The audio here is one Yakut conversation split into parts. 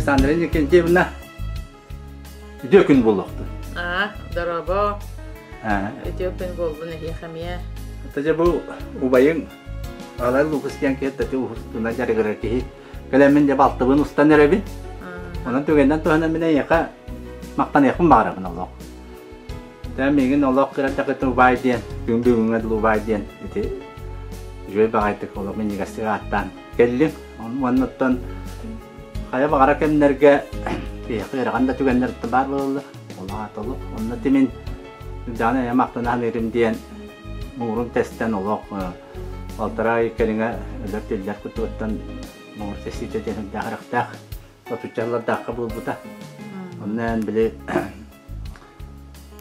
Александра Никентьевна, үтүө күн буолуохтун. Аа, дорообо. Үтүө күн буоллун эһиэхэ эмиэ. Тажа бу убайыҥ Алай Лукас диэн киһи тати уһустуна дьарыгырар киһи. Кэлэммин дьэ балтыбын устан эрэбин. Онон түгэннэн туһанан мин эйиэхэ махтаныахпын баҕарабын олох. Тэ миигин олох кыра такытын убаай диэн, күн бүгүҥҥэ дылы убаай диэн ити үчүгэй баҕайытык олох минньигэстик ааттаан кэллим. Оннуттан хайа баҕара кэмнэргэ киһиэхэ ыарахан да түгэннэр баар буолаллар. Олох аата олох. Онно тимин даҕаны эйэ махтана саныырым диэн муҥурун тэстэн олох балтараа ый кэриҥэ өлөр-тиллэр кутугуттан муҥур тэстиитэ диэн үрдээх эрэхтээх отучча сыллардаахха буолбута. Онно эн били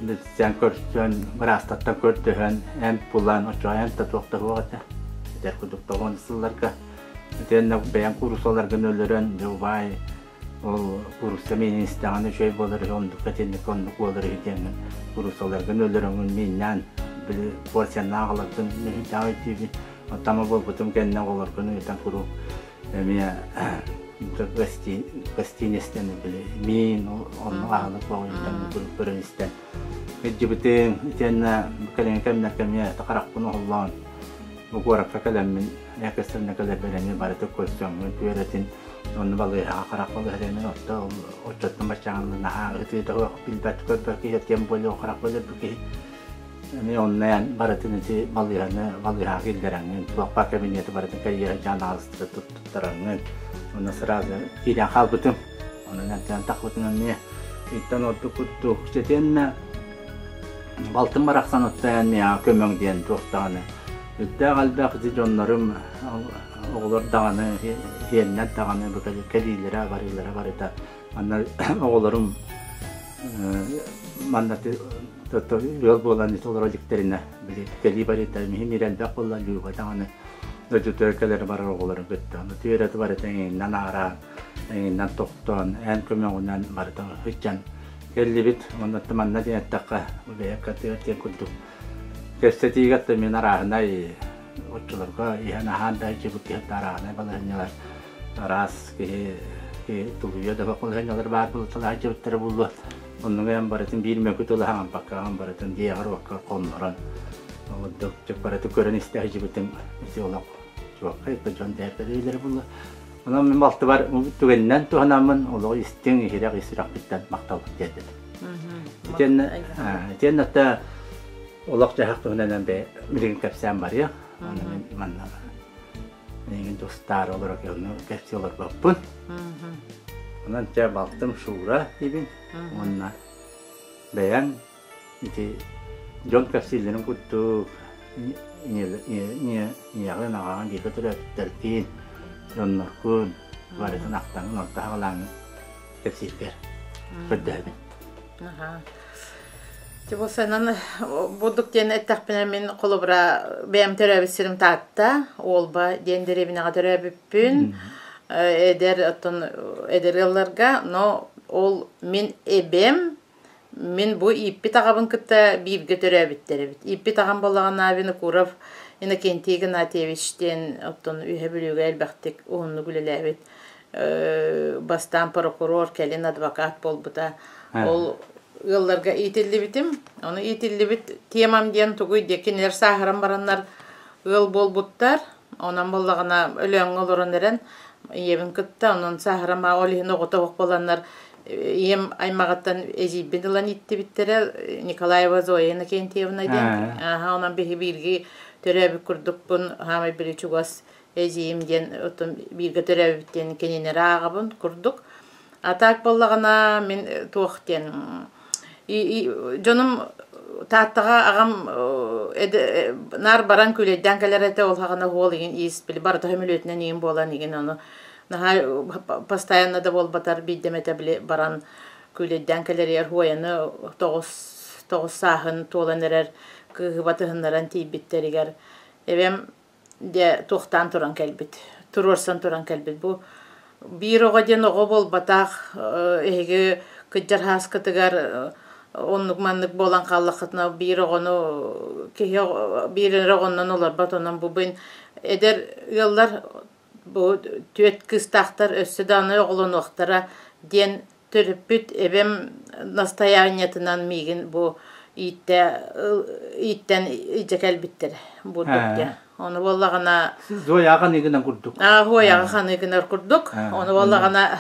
билсэн көрсөн, быраастартан көрдөһөн, эмп булан, оччоҕо эмп да туох да суох этэ. Этэр курдук тоҕон сылларга итиэннэ бэйэҥ куурусаларгын өлөрөн, дьэ убаай, ол куурусса миинин истэҕинэ үчүгэй буолар үһү, оннукка итинник оннук буолар үһү диэҥҥин кууруссаларгын өлөрөҥүн мииннээн, били порцияннаах аҕаларгын мүһүйдээх өйдүүбүн. Оттон буолбутум кэннэ оҕолоргун ыытан куруук эмиэ гостиництан били миин оннук аһылык боҕуйуттан көрөн истэн кырдьыбытым итиэннэ кэлиҥҥи кэмнэргэ эмиэ харахпын оһоллоон бу куоракка кэлэммин экстренно кэлэрбэр эмиэ барыта көрсөҥҥүн түөрэтин онно балыыһаҕа харах балыыһа отто оччоттон баччаҕын наһаа ытыы да билбэт көрбөт киһи тем более харах бөлөрбүт киһи Эмиэ онно эн барытын ити балыыһаны балыыһаҕа киллэрэҥҥин, туох баар кабинеты барытын кэрийэ сылдьан аҕалыстары туттараҥҥын, онно сразу киирэн хаалбытым. Онон эмтээн тахпытым эмиэ иттэн ордук курдук. Итиэннэ балтым барахсан оттон миэхэ көмөҥ диэн туох даҕаны үрдээх элбэх ити дьоннорум оҕолор даҕаны сиэннэр даҕаны бу кэлиилэрэ барыылара барыта манна оҕолорум манна ыал буолан ити олоро иликтэринэ били кэлии барыта миһин элбэх буолла Люба даҕаны дойдутугар кэлэр барар оҕолорун кытта ону түөрэтэ барыта эҥиннэн аараан эҥиннэн тохтоон эн көмөҕүнэн барыта сылдьан кэллибит онно манна диэн эттэххэ бэйэ катыгар диэн курдук кэпсэтиигэ да мин арааһынай оччолорго иһэн аһаан да сылдьыбыт киһи арааһынай балаһыанньалар араас киһи тулуйа да балаһыанньалар баар буолуталаах дьыбыттара буолуо. Оннуга эн барытын биир мөкү тылы хаҥаппаккаҕын барытын дьиэҕэр-уоккар хоннорон ордук барыты көрөн истэ сылдьыбытым ити олох чуолкай дьон дэһэрбэлиилэрэ буолла. Онон мин балтыбар түгэнинэн туһанаммын олоҕу истиҥ иһирэх ис сүрэхпиттэн махталбын тиэрдэбин. Итиэннэ итиэннэ да олох-дьаһах туһунан бэйэ билигин кэпсээн барыах. Онно мин манна Миигин тустаары олоро ону кэпсии олорбоппун. Онон чэ балтым Шура диибин уонна бэйэҥ ити дьон кэпсииллэрин курдук ийэҕин аҕаҕын бииргэ төрөөбүттэргин дьонноргун барытын ахтаҥын орто хаҕалааҥҥын кэпсииргэр көрдөһөбүн. Дьэ санан бурдук диэн эттэхпинэ мин холобура бэйэм төрөөбүт сирим Таатта, Уолба диэн дэриэбинэҕэ төрөөбүппүн. Эдэр оттон эдэр ыалларга, но ол мин эбэм мин бу ииппит аҕабын кытта бииргэ төрөөбүттэр эбит. Ииппит аҕам буоллаҕына Винокуров Иннокентий Игнатьевич диэн оттон Үөһэ Бүлүүгэ элбэхтик уһуннук үлэлээбит бастаан прокурор, кэлин адвокат буолбута. Ол ыалларга иитиллибитим. Ону иитиллибит темам диэн тугуй диэ кинилэр сааһыран бараннар ыал буолбуттар. Онон буоллаҕына Өлөөҥҥө олорон эрэн ийэбин кытта онон сааһыран ол иһин оҕото оһох буоланнар ийэм аймаҕыттан эдьиийбин ылан ииттибиттэрэ Николаева Зоя Иннокентьевна диэн. Аха онон биһи бииргэ төрөөбүт курдукпун хаамай били чугас эдьиийим диэн оттон бииргэ төрөөбүт диэн кинилэри ааҕабын курдук. А так буоллаҕына мин туох диэн дьонум Тааттаҕа аҕам наар баран күүлэйдээн кэлэр этэ ол хаҕана уол игин иис били барыта сөмөлүөтүнэн игин буолан игин ону наһаа постоянно да буолбатар биирдэм этэ били баран күүлэйдээн кэлэригэр хуойаны тоҕус тоҕус сааһын туолан эрэр кыыһы батыһыннаран тиийбиттэригэр эбэм дьэ туохтаан туран кэлбит, туруорсан туран кэлбит. Бу биир оҕо диэн оҕо буолбатах, эһиги кыдьар һааскытыгар оннук-маннык буолан хааллаххытына биир оҕону киһи биир эрэ оҕоннон олорбот, онон бу эдэр ыаллар бу түөрт кыыстаахтар өссө даҕаны оҕолонуохтара. диэн төрөппүт эбэм настояниетынан миигин бу ииттэ ииттэн илдьэ кэлбиттэрэ бурдук диэн. Ону буоллаҕына Зояҕа ханыгынан курдук. Зояҕа ханыгынар курдук. Ону буоллаҕына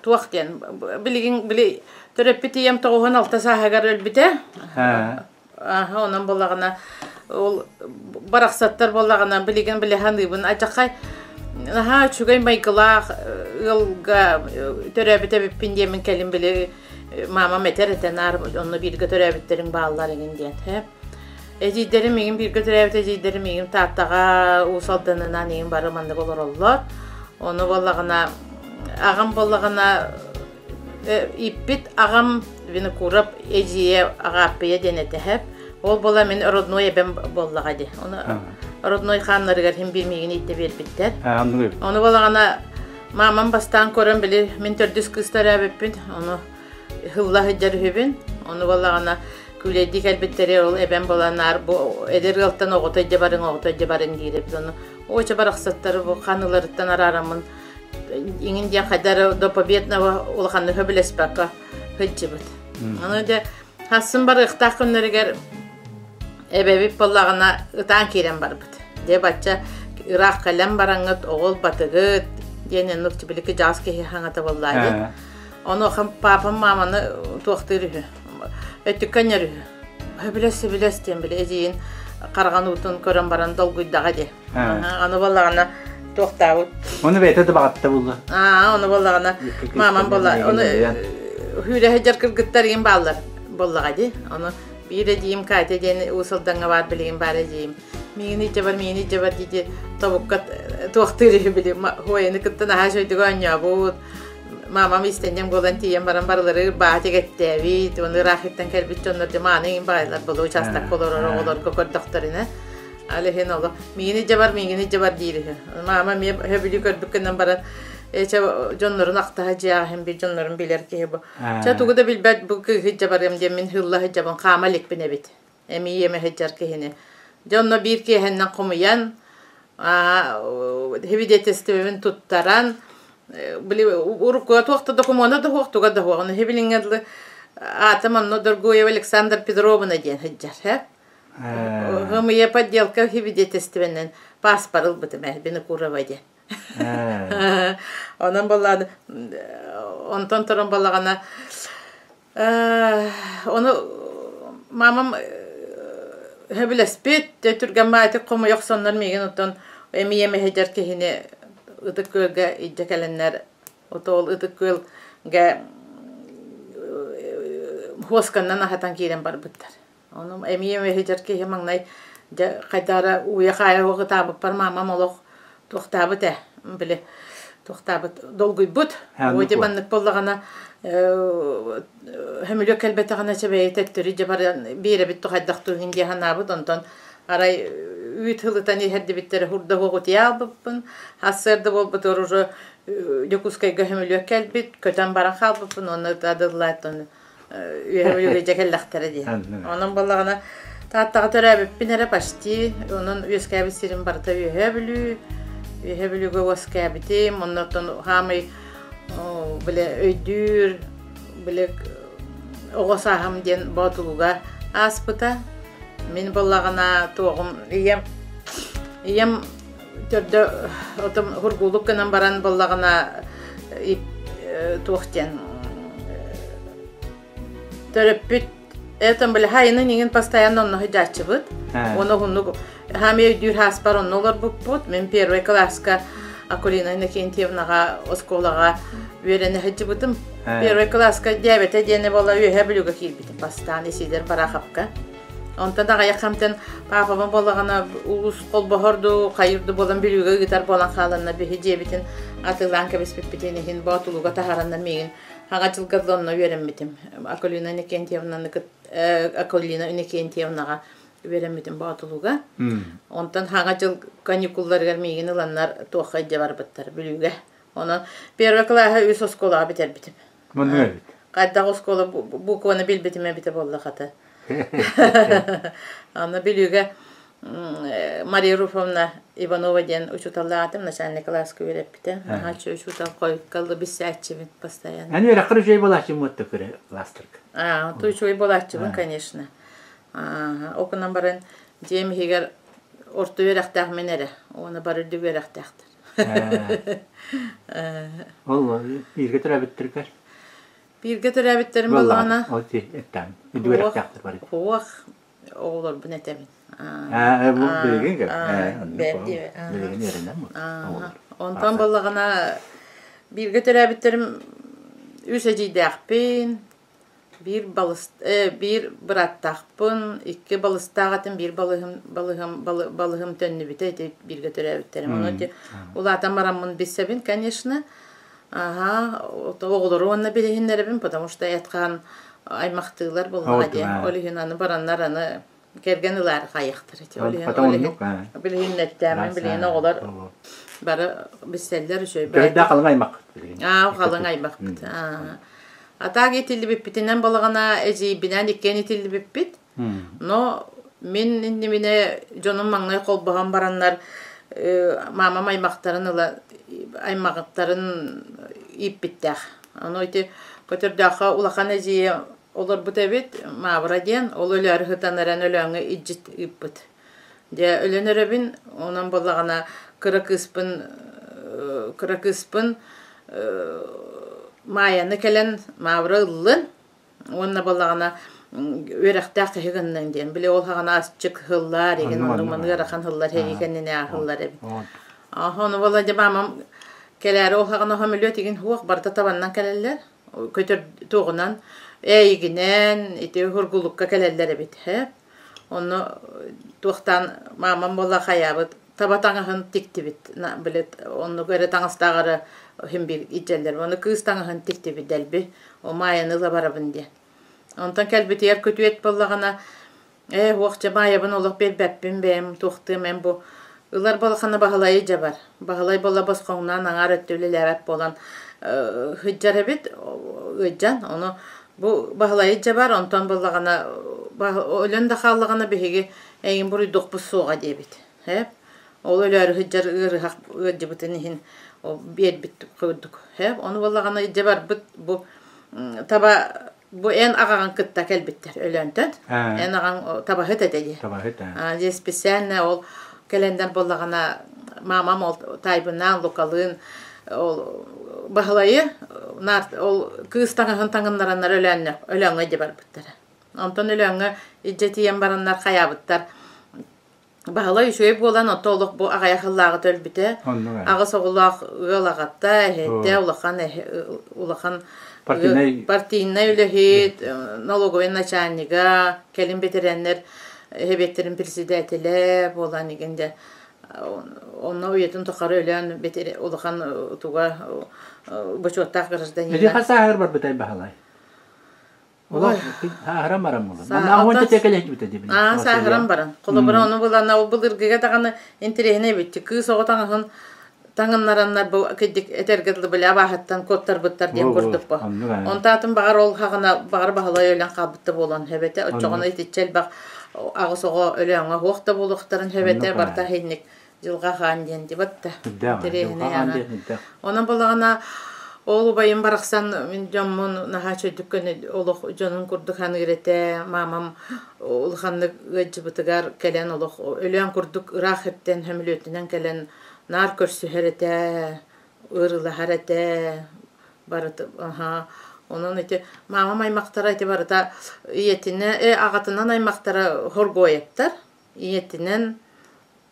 туох диэн билигин били төрөппүт ийэм 96 сааһыгар өлбүтэ. Аха, онон буоллаҕына ол барахсаттар буоллаҕына билигин били саныыбын адьахай наһаа үчүгэй майгылаах ыалга төрөөбүт эбиппин диэмин кэлин били мамам этэр этэ наар онно бииргэ төрөөбүттэриҥ бааллар эҥин диэн эдьиийдэрим миигин бииргэ төрөөбүт эдьиийдэрим миигин Тааттаҕа Уус Алданынан иҥин бары маннык олороллор ону буоллаҕына аҕам буоллаҕына Ииппит аҕам Винокуров эдьиийэ Аҕааппыйа диэн этэһэр. Ол буола мин родной эбэм буоллаҕа дии. Ону родной хааннарыгар иһин биир миигин ииттэ биэрбиттэр. Ону буолаҕына маамам бастаан көрөн били мин төрдүс кыыс төрөөбүппүн. Ону һылла сылдьар үһүбүн. Ону буоллаҕына күүлэйдии кэлбиттэри ол эбэм буолан наар бу эдэр ыалтан оҕото илдьэ барыҥ, оҕото илдьэ барыҥ диир эбит. Ону оча барахсаттары бу ханыыларыттан араараммын иҥин диэн хайдары до победного улаханнык сөбүлэспэккэ сылдьыбыт. Аны дьэ хассын барыахтаах күннэригэр эбэбит буоллаҕына ытаан киирэн барбыт. Дьэ бачча ыраах кэлэн бараҥҥыт оҕол батыгыт диэн эннук тибилики дьаас киһи хаҥата буоллаа Онуоха папам мааманы туохтыыр үһү. Өттүккэ анньар үһү. Сөбүлэс сөбүлэс диэн били эдьиийин хараҕын уутун көрөн баран долгуйдаҕа дии. Аны буоллаҕына туохтаабыт. Ону бэйэтэ да баҕатта булла. Аа, ону буоллаҕына маамам буолла. Ону хүүрэ сылдьар кыргыттар иин бааллар буоллаҕа дии. Ону биир эдьиийим Катя диэн Уус Алдаҥҥа баар билигин баар эдьиийим. Миигин илдьэ миигин илдьэ бар дии тобукка туохтыыр үһү били Хуойаны кытта наһаа үчүгэйдик оонньообут. Мамам истэнньэҥ буолан тиийэн баран барылары баатик эттээбит, уонна ыраахыттан кэлбит дьоннор дьэ мааны иҥин баҕайылар буолуо учаастакка олорор оҕолорго көрдөхтөрүнэ. Ал иһин олох миигин илдьэ бар, миигин илдьэ бар диир үһү. Мама эмиэ сөбүлүү көрбүккүнэн баран эчэ дьоннорун ахтаһа дьиэҕэ иһин бир дьоннорун билэр киһи бу. Чэ тугу да билбэт бу кыыһы илдьэ барыам диэн мин һылла сылдьабын хаама иликпин эбит. Эмиий эмэ сылдьар киһини. Дьэ онно биир киэһэннэн хомуйан свидетельствобын туттаран били уруккуга туох да докумуона да суох туга да суох ону билиҥҥэ дылы аатым онно Доргуева Александр Петровна диэн сылдьар э ГМЕ подделка свидетельственэн паспорт ылбытым ээ Винокурова диэн онон буоллаҕына онтон туран буоллаҕына Ону мамам сөбүлэспит, түргэн баайтык хомуйа охсоннор миигин оттон эмиэ мэһэйдэр киһини Ытык Күөлгэ илдьэ кэлэннэр ото ол Ытык Күөлгэ хуосканнан аһатан киирэн барбыттар. Ону эмиэ мэһэйдэр киһи маҥнай дьэ хайдара ууйа-хаайа суох ытаабыппар маамам олох туохтаабыт ээ били туохтаабыт долгуйбут ити маннык буоллаҕына хөмүлүөк кэлбэтэҕинэ чэбэйи төттөрү дьэ баран биэрэбит тухайдах туһун дии санаабыт онтон арай үүт һылытан иһэрдибиттэрэ хурда суох утуйа албыппын сарсыарда буолбутугар уже Дьокуускайга хөмүлүөк кэлбит көтөн баран хаалбыппын уонна ытаадыллаат үөһэ дьэ кэллэхтэрэ дии. Онон буоллаҕына Тааттаҕа төрөөбүппүн эрэ почти онон үөскээбит сирим барыта Үөһээ Бүлүү. Үөһээ Бүлүүгэ үөскээбитим. Оннуттан хаамай бile өйдүүр бile оҕо сааһым диэн Боотулуга ааспыта. Мин буоллаҕына туоҕум ийэм ийэм төрдө отом хургуулук гынан баран буоллаҕына туох диэн төрөппүт этом били хайынын иҥин постоянно онно сылдьааччыбыт уонна уһуннук хаами өйдүүр хааспар онно олорбуппут мин первый класска Акулина Иннокентьевнаҕа оскуолаҕа үөрэнэ сылдьыбытым первый класска дьээбэтэ диэни буола Үөһээ Бүлүүгэ киирбитим бастаан Исидор Бараховка Онтон аҕыйах кэмтэн паапабын буоллаҕына улуус холбоһор дуу, хайыр дуу буолан Бүлүүгэ ыытар буолан хааланна биһи дьиэбитин атыылаан кэбиспиппитин иһин Боотулууга таһаараннар миигин хаҥа дьылга онно үөрэммитим. Акулина Иннокентьевнаны Акулина Иннокентьевнаҕа үөрэммитим Боотулууга. Онтон хаҥа дьыл каникулларыгар миигин ыланнар туохха илдьэ барбыттар Бүлүүгэ. Онон первый кылааһы үс оскуолаҕа бүтэрбитим. Маннык эбит. Хайдах оскуола букваны билбитим эбитэ буолла хата. Аны Бүлүүгэ. Мария Руфовна Иванова диэн учууталлаатым, начальный кылааска үөрэппитэ. Наһаа учуутал хойуккаллы биссээччибин постоянно. Эн үөрэххэр үчүгэй буолааччы муотта көрө класстарга. Аа, то үчүгэй буолааччыбын, конечно. Ол гынан баран дьиэм иһигэр орто үөрэхтээх мин эрэ, уонна бары үрдүк үөрэхтээхтэр. Ол бииргэ төрөөбүттэргэр? Бииргэ төрөөбүттэрим буоллаҕына. Ол эттээн, үрдүк үөрэхтээхтэр бары. Суох, оҕолорбун этэбин. Аа, бу билигин кэл. Билигин үөрэнэн Онтон буоллаҕына бииргэ төрөөбүттэрим үс эдьиийдээхпин, биир балыс биир бырааттаахпын, икки балыстаах этим, биир балыһым балыһым балыһым төннүбүтэ ити бииргэ төрөөбүттэрим. Ону ити улаатан бараммын билсэбин, конечно. Аха, оҕолору уонна билиһиннэрэбин, потому что эт-хаан аймахтыылар буоллаҕа диэн. Ол иһин аны бараннар аны кэргэн ылаары хайыахтар ити. Ол иһин ол иһин билиһиннэттэмин билигин оҕолор бары билсэллэр үчүгэй. Төрүттээх халыҥ аймахпыт билигин. Аа, халыҥ аймахпыт. А так итиллибиппитинэн балаҕана эдьиийбинээн иккиэн итиллибиппит. Но мин иннибинэ дьонум маҥнай холбоһон бараннар мамам аймахтарын ыла аймаҕыттарын ииппиттээх. Ону ити көтөрдөөххө улахан эдьиийэ олорбут эбит Маабыра диэн, ол өлөөрү сытан эрэн Өлөөҥҥө илдьит ыыппыт. Дьэ өлөн эрэбин, онон буоллаҕына кыра кыыспын кыра кыыспын Маайаны кэлэн Маабыра ыллын уонна буоллаҕына үөрэхтээх киһи гынныҥ диэн. Били ол хаҕана асчык һыллар, игин оннук маны ыарахан һыллар, һэрии кэннинэ һыллар эбит. Ону буолла дьэ маамам кэлээри ол хаҕана хөмүлүөт игин хуох барыта табаннан кэлэллэр. Көтөр туоҕунан ээйигинэн ити хургулукка кэлэллэр эбит. Онно туохтаан маамам буолла хайаабыт таба таҥаһын тиктибит. Били оннук эрэ таҥастаах эрэ иһин биир илдьэллэр. Ону кыыс таҥаһын тиктибит дэлби. Маайаны ыла барабын диэн. Онтон кэлбитигэр күтүөт буоллаҕына, ээ, уох дьэ Маайабын олох биэрбэппин бэйэм туохтуом эн бу ылар балахана Баһылайы дьабар. Баһылай буолла босхоҥноон аҥаар өттө үлэлээбэт буолан сылдьар эбит, ыалдьан. Ону бу Баһылайы дьабар, онтон буоллаҕына өлөн да хааллаҕына биһиги эйигин буруйдуохпут суоҕа диэбит. Ээ, ол өлөөрү сылдьар ыарыһах ыалдьыбытын иһин ол биэрбит курдук. Ээ, ону буоллаҕына илдьэ барбыт бу таба бу эн аҕаҕын кытта кэлбиттэр Өлөөнтөн. Эн аҕаҥ табаһыт этэ дии. Табаһыт аа. Дьэ специально ол кэлэннэр буоллаҕына мамам ол таайбынаан Лукалыын ол Баһылайы ол кыыс таҥаһын таҥыннараннар Өлөөннө Өлөөҥҥө илдьэ барбыттара. Онтон Өлөөҥҥө илдьэ тиийэн бараннар хайаабыттар Баһылай үчүгэй буолан, онто олох бу аҕыйах ыллааҕыта өлбүтэ. Аҕыс оҕолоох ыал аҕата, эһэтэ, улахан улахан партийнай үлэһит, налоговай начальнига, кэлин бэтэрээннэр сэбиэттэрин председателэ буолан игин дьэ онно үйэтин тухары өлөөн улахан туга бочуоттаах гражданина. Ити хас сааһыгар барбытай Баһылай? Олох сааһыран баран буолан. Манна уонча тиэкэлэһитибитэ дии. Аа, сааһыран баран. Холобура ону булана ол былыргыга даҕаны интэриэһинэй эбит. Кыыс оҕо таҥаһын таҥыннараннар бу кыдьык этэргэ дылы били абааһыттан куоттарбыттар диэн курдук бу. Онтаатын баҕар ол хаҕына баҕар Баһылай өлөн хаалбыта буолан хэбэтэ. Оччоҕуна итиччэ элбэх аҕыс оҕо өлөөҥө суох да буолуохтарын хэбэтэ барта хинник дьылҕа хаан диэн дибат да интэриэһинэй Онон буоллаҕына ол убайым барахсан мин дьоммун наһаа үчүгдүк көнө олох дьонун курдук саныыр этэ. Маамам улаханнык ыалдьыбытыгар кэлэн олох өлөөн курдук ыраах иртэн сөмөлүөтүнэн кэлэн наар көрсүһэр этэ, ыарыылаһар этэ. Барыта аһаа онон ити маамам аймахтара ити барыта ийэтинэ аҕатынан аймахтара Хоргоевтар, ийэтинэн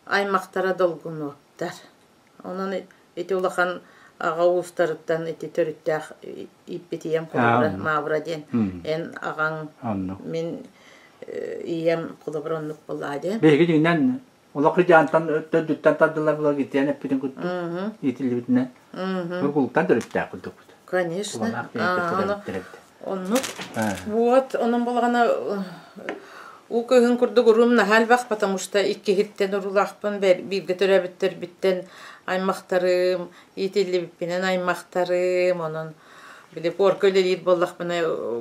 аймахтара долгунуоптар. Онон ити улахан аҕа уустарыттан ити төрүттээх ииппит ийэм холобура Мавра диэн эн аҕаҥ мин ийэм холобура оннук буоллаа диэн. Биһиги дьиҥинэн олох дьаантан төрдүттэн тардылар була гитиэн эппитин курдук иитиллибитинэн Бургулуктан төрүттээх курдукпут. Конечно. Оннук. Вот, онон буолаҕына уу кыһын курдук уруум наһаа элбэх, потому что иккиһиттэн уруулаахпын, бииргэ төрөөбүттэрбиттэн аймахтарым, иитиллибиппинэн аймахтарым, онон Били порка үлэлиир буоллахпына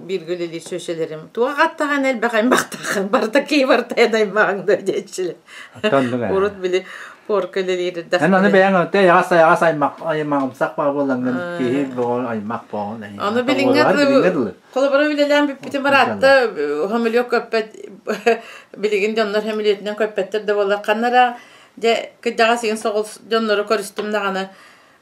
бииргэ үлэлиир сүөсэлэрим туох аттаҕын элбэх аймахтааххын барыта кии барыта эн аймаҕыҥ да диэччилэр. Урут били порка үлэлиир Эн аны бэйэҥ өттө айаҕас айаҕас аймах аймаҕымсах баа буолаҥҥын киһи бөҕө аймах буолан Аны билиҥҥэ дылы холобура үлэлээн бүппүтүм ыраатта хөмүлүөк көппөт билигин дьоннор хөмүлүөтүнэн көппөттөр да буоллар ханна эрэ дьэ кырдьаҕас игин соҕус дьоннору көрүстүм даҕаны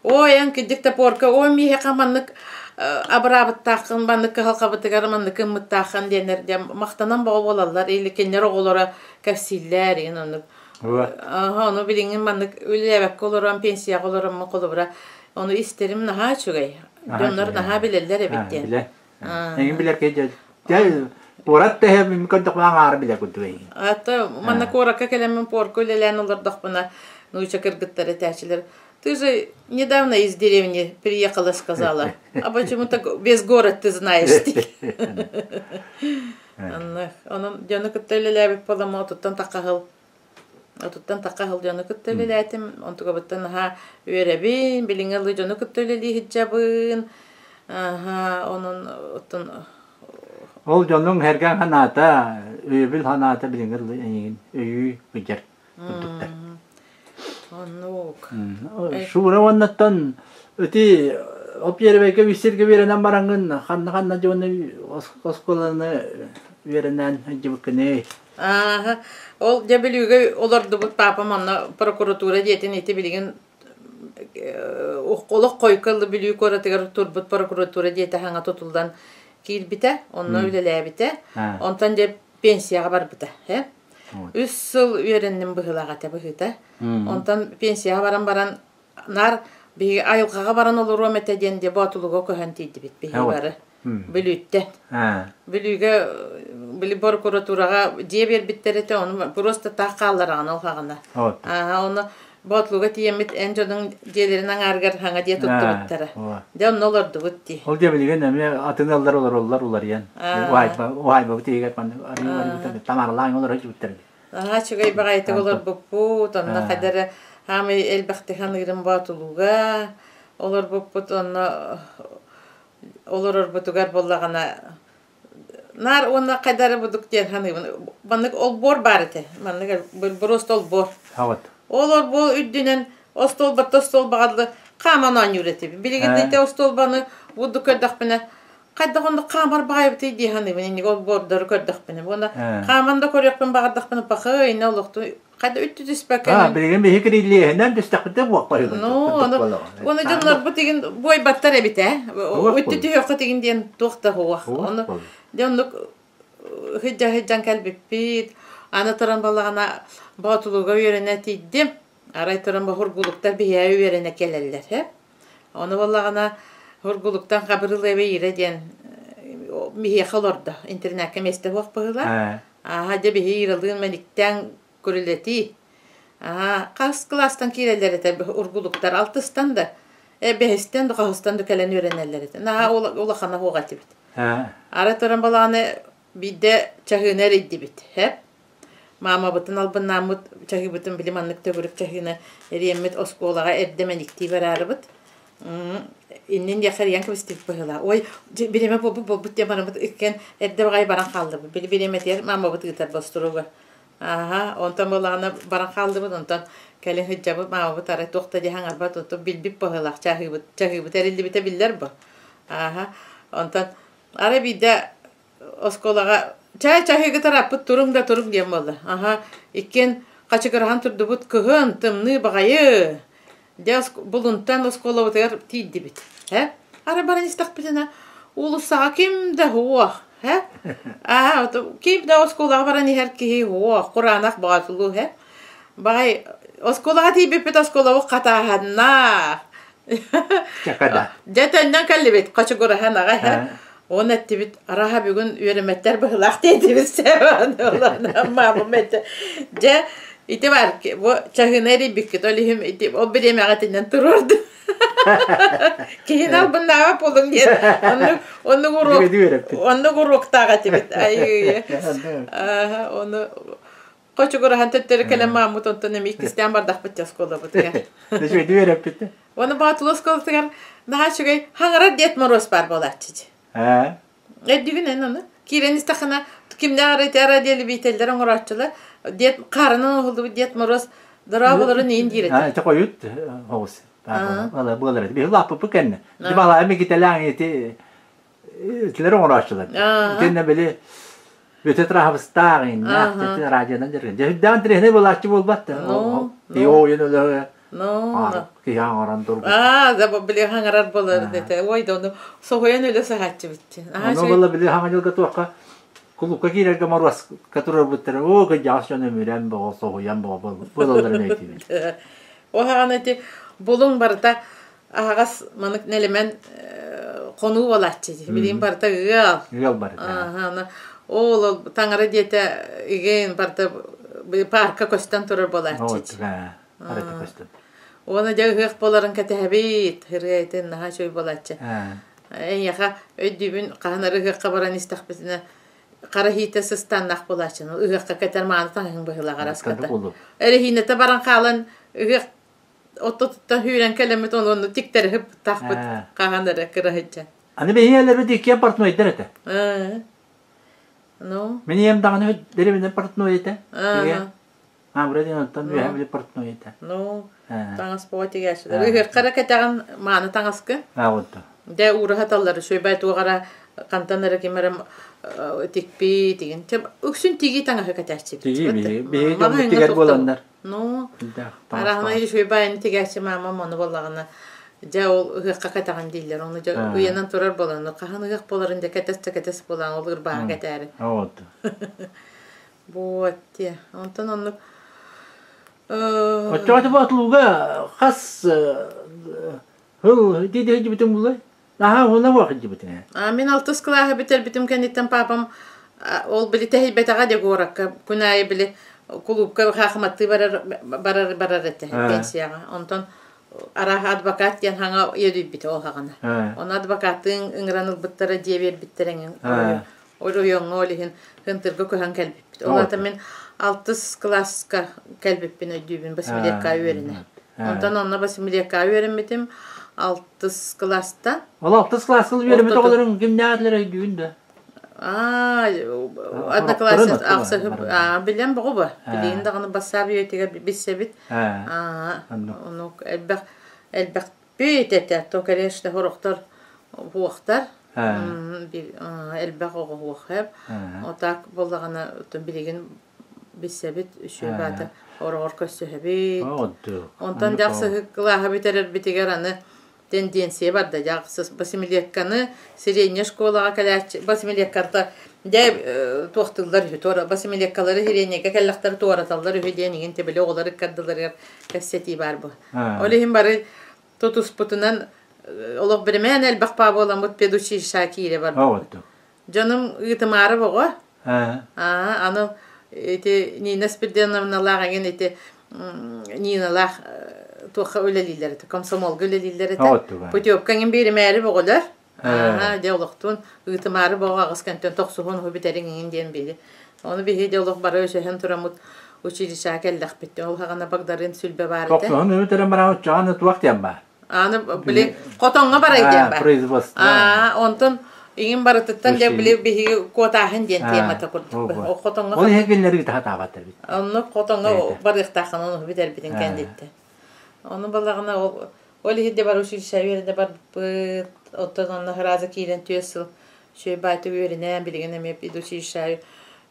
Ой, эн кырдьык да порка, ой, миэхэ маннык абыраабыттааххын, маннык кыһалҕабытыгар маннык ыммыттааххын диэннэр дьэ махтанан бөҕө буолаллар. Или кинилэр оҕолоро кэпсииллэр игин оннук. Ону билиҥҥин маннык үлэлээбэккэ олорон, пенсияҕа олороммун холобура, ону истэрим наһаа үчүгэй. Дьоннор наһаа билэллэр эбит диэн. Билэ. Эҥин билэр киһи дьэ куорат тэһэ көрдөхпүнэ аҥаара билэр курдук эйигин. Ата манна куоракка кэлэммин порка үлэлээн олордохпуна нууча кыргыттар этээчилэр Ты же недавно из деревни приехала, сказала. А почему так весь город ты знаешь? Онон дьону кытта үлэлээбит буоламмын отуттан тахха отуттан тахха сыл дьону кытта үлэлээтим. Онтукабыттан наһаа үөрэбин, билиҥҥи ылыы дьону кытта үлэлии сылдьабын. Онон оттон Ол дьонуҥ эргэн санаата, өйөбүл санаата билиҥҥи ылыы эйигин өйүү сылдьар курдуктар. Оннук. Шура уоннаттан ити ол первэйгэ үс сиргэ үөрэнэн бараҥҥын ханна-ханна дьону оскуоланы үөрэнэн сылдьыбыккыный? Ааһа, ол дьэ Бүлүүгэ олордубут папам онно прокуратура диэтин ити билигин олох хойукка Бүлүү куоратыгар турбут прокуратура диэтэ хаҥа тутуллан киирбитэ, онно үлэлээбитэ. Онтон дьэ пенсияҕа барбыта. Үс сыл үөрэнним быһыылаах этэ быһыыта. Онтон пенсияҕа баран баран наар биһиги айылҕаҕа баран олоруом этэ диэн дьэ Боотулуга көһөн тиийдибит биһиги бары. Бүлүүттэн. Бүлүүгэ били прокуратураҕа дьиэ биэрбиттэр этэ, ону просто таах хааллараҕын ол хаҕына. Аа, ону Боотулуга тиийэммит эн дьонуҥ дьиэлэрин аҥаарыгар хаҥа дьиэ туттубуттара. Дьэ онно олордубут дии. Ол дьэ билигин эмиэ атын ыаллар олороллор уларыйан. Уһаайбабыт иһигэр маннык тамаралаан олоро сылдьыбыттар. Наһаа үчүгэй баҕайытык олорбуппут, онно хайда эрэ хаамай элбэхтик саныырым Боотулуга олорбуппут, онно олорорбутугар буоллаҕына наар уонна хайда эрэ будук диэн саныыбын. Маннык олбуор баар этэ. Маннык просто олбуор. Ол олбуор үрдүнэн остуолбатта остуолбаҕа дылы хааман оонньуур этибит. Билигин ити остуолбаны бурдук көрдөхпүнэ хайдах оннук хаамар баҕайыбытый дии саныыбын инник олбуордары көрдөхпүнэ. Уонна хааман да көрүөхпүн баҕардахпына пахы инне олохту Хата үттү түспэккэ. А, билигин биһи кириллиэһинэн түстэхпитэ буолпайбыт. Ну, ону ону дьоннорбут игин буойбаттар эбит ээ. Үттү түһүөххүт игин диэн туох да суох. Ону дьэ оннук сылдьа сылдьан кэлбиппит. Аны туран балаҕана Боотулууга үөрэнэ тиийдим. Арай туран бохургулуктар биһиэхэ үөрэнэ кэлэллэр. Э? Ону буоллаҕына Хургулуктан Хабырылыаба Ира диэн биһиэхэ олордо. Интернакка миэстэ суох быһыылаах. Ааһа дьэ биһи Иралыын мэниктээн Күрүлэтии. Аа, хас кылаастан киирэллэр этэ ургулуктар алтыстан да, бэһистэн да, хаһыстан да кэлэн үөрэнэллэр этэ. Наһаа улахана суох этибит. Ара туран балааны биирдэ чаһыыны эрийдибит. Хэп. Маамабытын албыннааммыт чаһыыбытын били маннык төгүрүк чаһыыны эриэммит оскуолаҕа эрдэ мэниктии бараарыбыт. Иннин диэххэ эрийэн кэбистибит быһыылаах. Ой, бириэмэ буолбут буолбут диэн бараммыт иккиэн эрдэ баҕайы баран хааллыбыт. Били бириэмэтигэр маамабыт ыытар бостуруга. Ааһа, онтон буоллаҕына баран хааллыбыт, онтон кэлин сылдьабыт, маамабыт арай туох да дии хаҥарбат, онтон билбит быһыылаах чаһыыбыт, чаһыыбыт эриллибитэ биллэр бу. Ааһа, онтон арай биирдэ оскуолаҕа чай чаһыыгыт араппыт туруҥ да туруҥ диэн буолла. Аһа, иккиэн хачыгыраһан турдубут, кыһын, тымныы баҕайы. Дьэ, булунтан оскуолабытыгар тиийдибит. Э? Арай баран истэхпитинэ, уулуссаҕа ким да суох. Э? Аа, ким да оскуолаҕа баран иһэр киһи суох, кураанах боотулуу, э? Баҕай, оскуолаҕа тиийбиппит оскуолабыт хатааһаннаах. Чакада. Дьэ, төннөн кэллибит, хочугураһан аҕай, э? Уон эттибит, араһа бүгүн үөрэммэттэр быһылаах диэтибит маамам этэ. Дьэ, ити бар, бу чаһыына эрийбиккит, ол иһин ити ол бириэмэҕэ итинэн туруордум. Киһини албыннаабат буолуҥ диэн оннук оннук уруок оннук уруоктаах этибит. Айыы. Ону Хочугураһан төттөрү кэлэн мааммыт онтон эмиэ иккистээн бардахпыт дьэ оскуолабытыгар. Үчүгэйдик үөрэппит. Уонна Боотулуу оскуолатыгар наһаа үчүгэй хаҥарар Дед Моруос баар буолааччы. Ээ. Өйдүүгүн эн ону? Киирэн истэххинэ кимнээх эрэ ити радиолюбителлэр оҥорооччулар Дед хаарынан оҥоһуллубут Дед Моруос дорооболорун иин диир этэ. Ити хойут оҕус буолар этэ. Биһи улааппыппыт кэннэ. Ити балаайа Микитэлээх ити итилэр оҥорооччулар. Итиннэ били Бүтэ траһабыстаах иннээх тeti радионан дьарыгын. Дьэ үрдээх интэриэһинэй буолааччы буолбат да. Киһи ойун өлө киһи оҥорон турбут. Аа, да били хаҥарар болар дете. Ой, да ону соһуйан өлө саһааччыбыт. Ону была били хаҥа дьылга туохха кулукка киирэргэ моруоска турарбыттара. Оо, кыдьаҕас дьон өмүрэн боҕо соһуйан боҕо буолалларын өйдүүбүн. О хаҕана ити булуҥ барыта аһаҕас манык нэлэмэн хонуу буолааччы дии. Билигин барыта ыал. Ыал барыта. Ол таҥара диэтэ игин барыта парка көстөн турар буолааччы. Барыта көстөн. Уонна дьэ ыһыах буоларын кэтэһэбит. Ырыа этин наһаа үчүгэй буолааччы. Эйиэхэ өйдүүбүн хаһан ыһыахха баран истэхпитинэ хара иһиитэ сыстаннах буолааччы. Ыһыахха кэтэр мааны таҥаһыҥ быһыылаах араската. Эрэһиинэтэ баран хаалан ыһыах Оттотуттан сүүрэн кэлэммит ону тиктэри тахпыт хаһан эрэ кыраһычча. Аны биһиэлэрбит иккиэн портнойдар этэ. Ну? Мин ийэм даҕаны дэриэбинэ портной этэ. Аа, вроде онтон үөһэ били портной этэ. Ну, таҥас буо тигээччилэр. Ыһыахха кэтэҕин мааны таҥаскы. Аа, вот. Дэ уураһаталлар үчүгэй туох эрэ хантан эрэ ким эрэ тикпи тигин. Үксүн тигии таҥаһы кэтээччибит. Тигии биһи биһи дьоммут тигэр буоланнар. Ну, араһына үчүгэй баайыны тигээччи маамам ону буоллаҕына дьэ ол ыһыахха кэтэҕин дииллэр. Ону дьэ ыйанан турар буолан, хаһан ыһыах буоларын дьэ кэтэс да кэтэс буолан ол ырбааҕы кэтээри. Вот. Вот те. Онтон оннук Оччоҕо Боотулууга хас сыл дии сылдьыбытыҥ булай? Наһаа уһуна буох сылдьыбытыҥ ээ. Мин алтыс кылааһы бүтэрбитим кэнниттэн папам ол били тэһийбэтэҕэ дии куоракка күн аайы били кулуупка хаахыматтыы барар барар барар этэ пенсияҕа. Онтон арааһа адвокат диэн хаҥа үөдүйбүтэ ол хаҕана. Ону адвокаттыын ыҥыран ылбыттара дьиэ биэрбиттэрэ эҥин. Оройуоҥҥа ол иһин Хынтырга көһөн кэлбиппит. Ол аата мин алтыс кылааска кэлбиппин өйдүүбүн Басмилекка үөрэнэ. Онтон онно Басмилекка үөрэммитим алтыс кылааста. Ол алтыс кылааска үөрэммит оҕолоруҥ кимнээҕилэр өйдүүн да? Аа, одноклассник ахсыһып билэн боҕу ба. Билигин даҕаны бассаап үйэтигэр билсэбит. Аа, ону элбэх элбэх Бүт этэ, то конечно хорохтор уохтар элбэх оҕо уохэр. Отак буоллаҕына билигин билсэбит үчүгэй баата ороҕор көрсүһэбит. Онтон дьахсыһык кылааһа бүтэрэрбитигэр аны тенденция барда дьахсыс восьмилетканы средняя школаҕа кэлээччи восьмилетката дьэ туохтууллар үһү туора восьмилеткалары среднийгэ кэллэхтэр туораталлар үһү диэн иҥин тибили оҕолор ыккардыларыгар кэпсэтии баар бу Ол иһин бары тутуспутунан олох биримээн элбэх паа буоламмыт педучилищеҕа киирэ барбыппыт. Дьонум ыытымаары боҕо. Аа, аны ити Нина Спиридоновналаах эҥин ити Ниналаах туохха үлэлииллэр этэ, комсомолга үлэлииллэр этэ. Путевка эҥин биэримээри боҕолор. Аа, дьэ олохтуун ыытымаары боҕо аҕыс кэнтэн тохсуһун уһу бүтэриҥ иҥин диэн биһи. Ону биһи дьэ олох бары өсөһөн тураммыт училищеҕа кэллэхпит. Ол хаҕана Багдарын сүлбэ баар этэ. Тохсуһун үмүтэрэн баран оччоҕо туох диэн баар? Аны били хотоҥҥо барай диэн баар. Производство. Аа, онтон иҥин барытыттан дьэ били биһиги куотааһын диэн темата курдук. Ол хотоҥҥо Ол иһин кинилэри таһатаабаттар бит. Онно хотоҥҥо барыахтааххын ону бүтэрбитин кэнниттэн. Ону балаҕана ол Ол иһин де бар училище үөрэнэ барбыт, оттон онно сразу киирэн түөрт сыл үчүгэй баайдык үөрэнэн, билигин эмиэ педучилище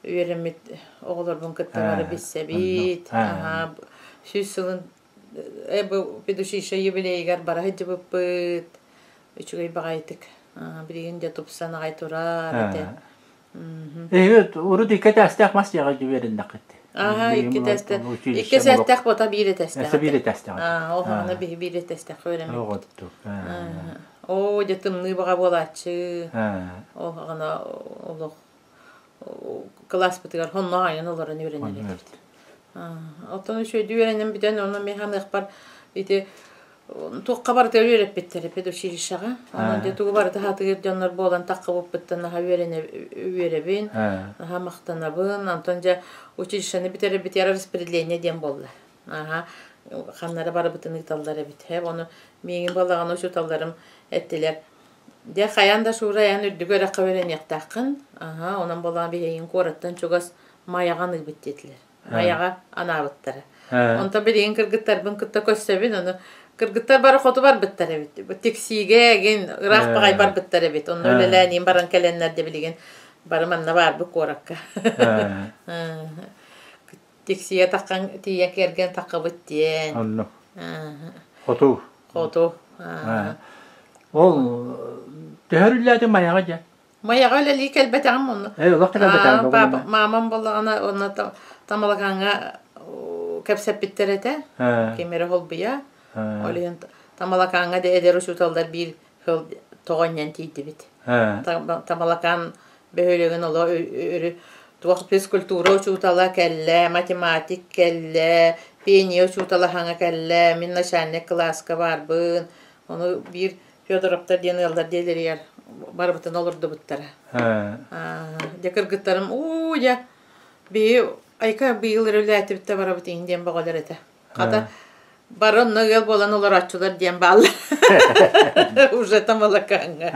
үөрэммит оҕолорбун кытта бары билсэбит. Аһаа, 100 сылын бу педучилище юбилейыгар бара сылдьыбыппыт. Үчүгэй баҕайытык. Билигин дьэ тупсан аҕай турар этэ. Эһиги урут икки этээстээх мас дьиэҕэ үөрэннэххит. Аха, икки этээстээх. Икки этээстээх бота биир этээстээх. Өссө биир этээстээх. Аа, ол хаҕана биһи биир этээстээх үөрэммит. Оҕоттук. Оо, дьэ тымныы баҕа буолааччы. Ол хаҕана олох кылааспытыгар хонно айан олорон үөрэнэр этибит. Оттон үчүгэйдик үөрэнэн бүтэн, онно мин ханыахпар ити Туохха барыта үөрэппиттэрэ педучилищеҕа. Онон дьэ тугу барыта сатыыр дьоннор буолан таххыбыппыттан наһаа үөрэнэ үөрэбин, наһаа махтанабын. Онтон дьэ училищены бүтэрэрбитигэр распределение диэн буолла. Аһа, ханнара барыбытын ыыталлар эбит. Ону миигин балаҕан учууталларым эттилэр. Дьэ хайаан да Шура эн үрдүк үөрэххэ үөрэниэхтээххин. Аһа, онон балаҕан биһигин куораттан чугас Майаҕа аныыбыт диэтилэр. Майаҕа анаабыттара. Онтон билигин кыргыттарбын кытта көрсөбүн, ону кыргыттар бары хоту барбыттар эбит. Тиксиигэ эгин ыраах баҕай барбыттар эбит. Онно үлэлээн баран кэлэннэр де билигин бары манна баарбыт куоракка. Тиксигэ таххан тиийэн кэргэн таххабыт диэн. Онно. Хоту. Хоту. Ол төһөрүллээтин Майаҕа дьэ? Майаҕа үлэлии кэлбэтэҕим онно. Ээ, олох да кэлбэтэҕим. Папа, маамам буоллаҕына онно Тамалакааҥҥа кэпсэппиттэр этэ. Ким эрэ холбуйа. Ол иһин Тамалакааҥҥа да эдэр учууталлар биир сыл тоҕо анньан тиийдибит. Тамалакаан бөһүөлэгин оло өрү туох физкультура учуутала кэллэ, математик кэллэ, пение учуутала хаҥа кэллэ, мин начальник кылааска баарбын. Ону биир Федоровтар диэн ыаллар дьиэлэригэр барыбытын олордубуттара. Дьэ кыргыттарым уу дьэ биһи айка быйыл үлэлээтибит да барабыт иһин диэн бөҕөлөр этэ. Хата бары онно ыал буолан олорооччулар диэн бааллар. Уже тамалакаҥҥа.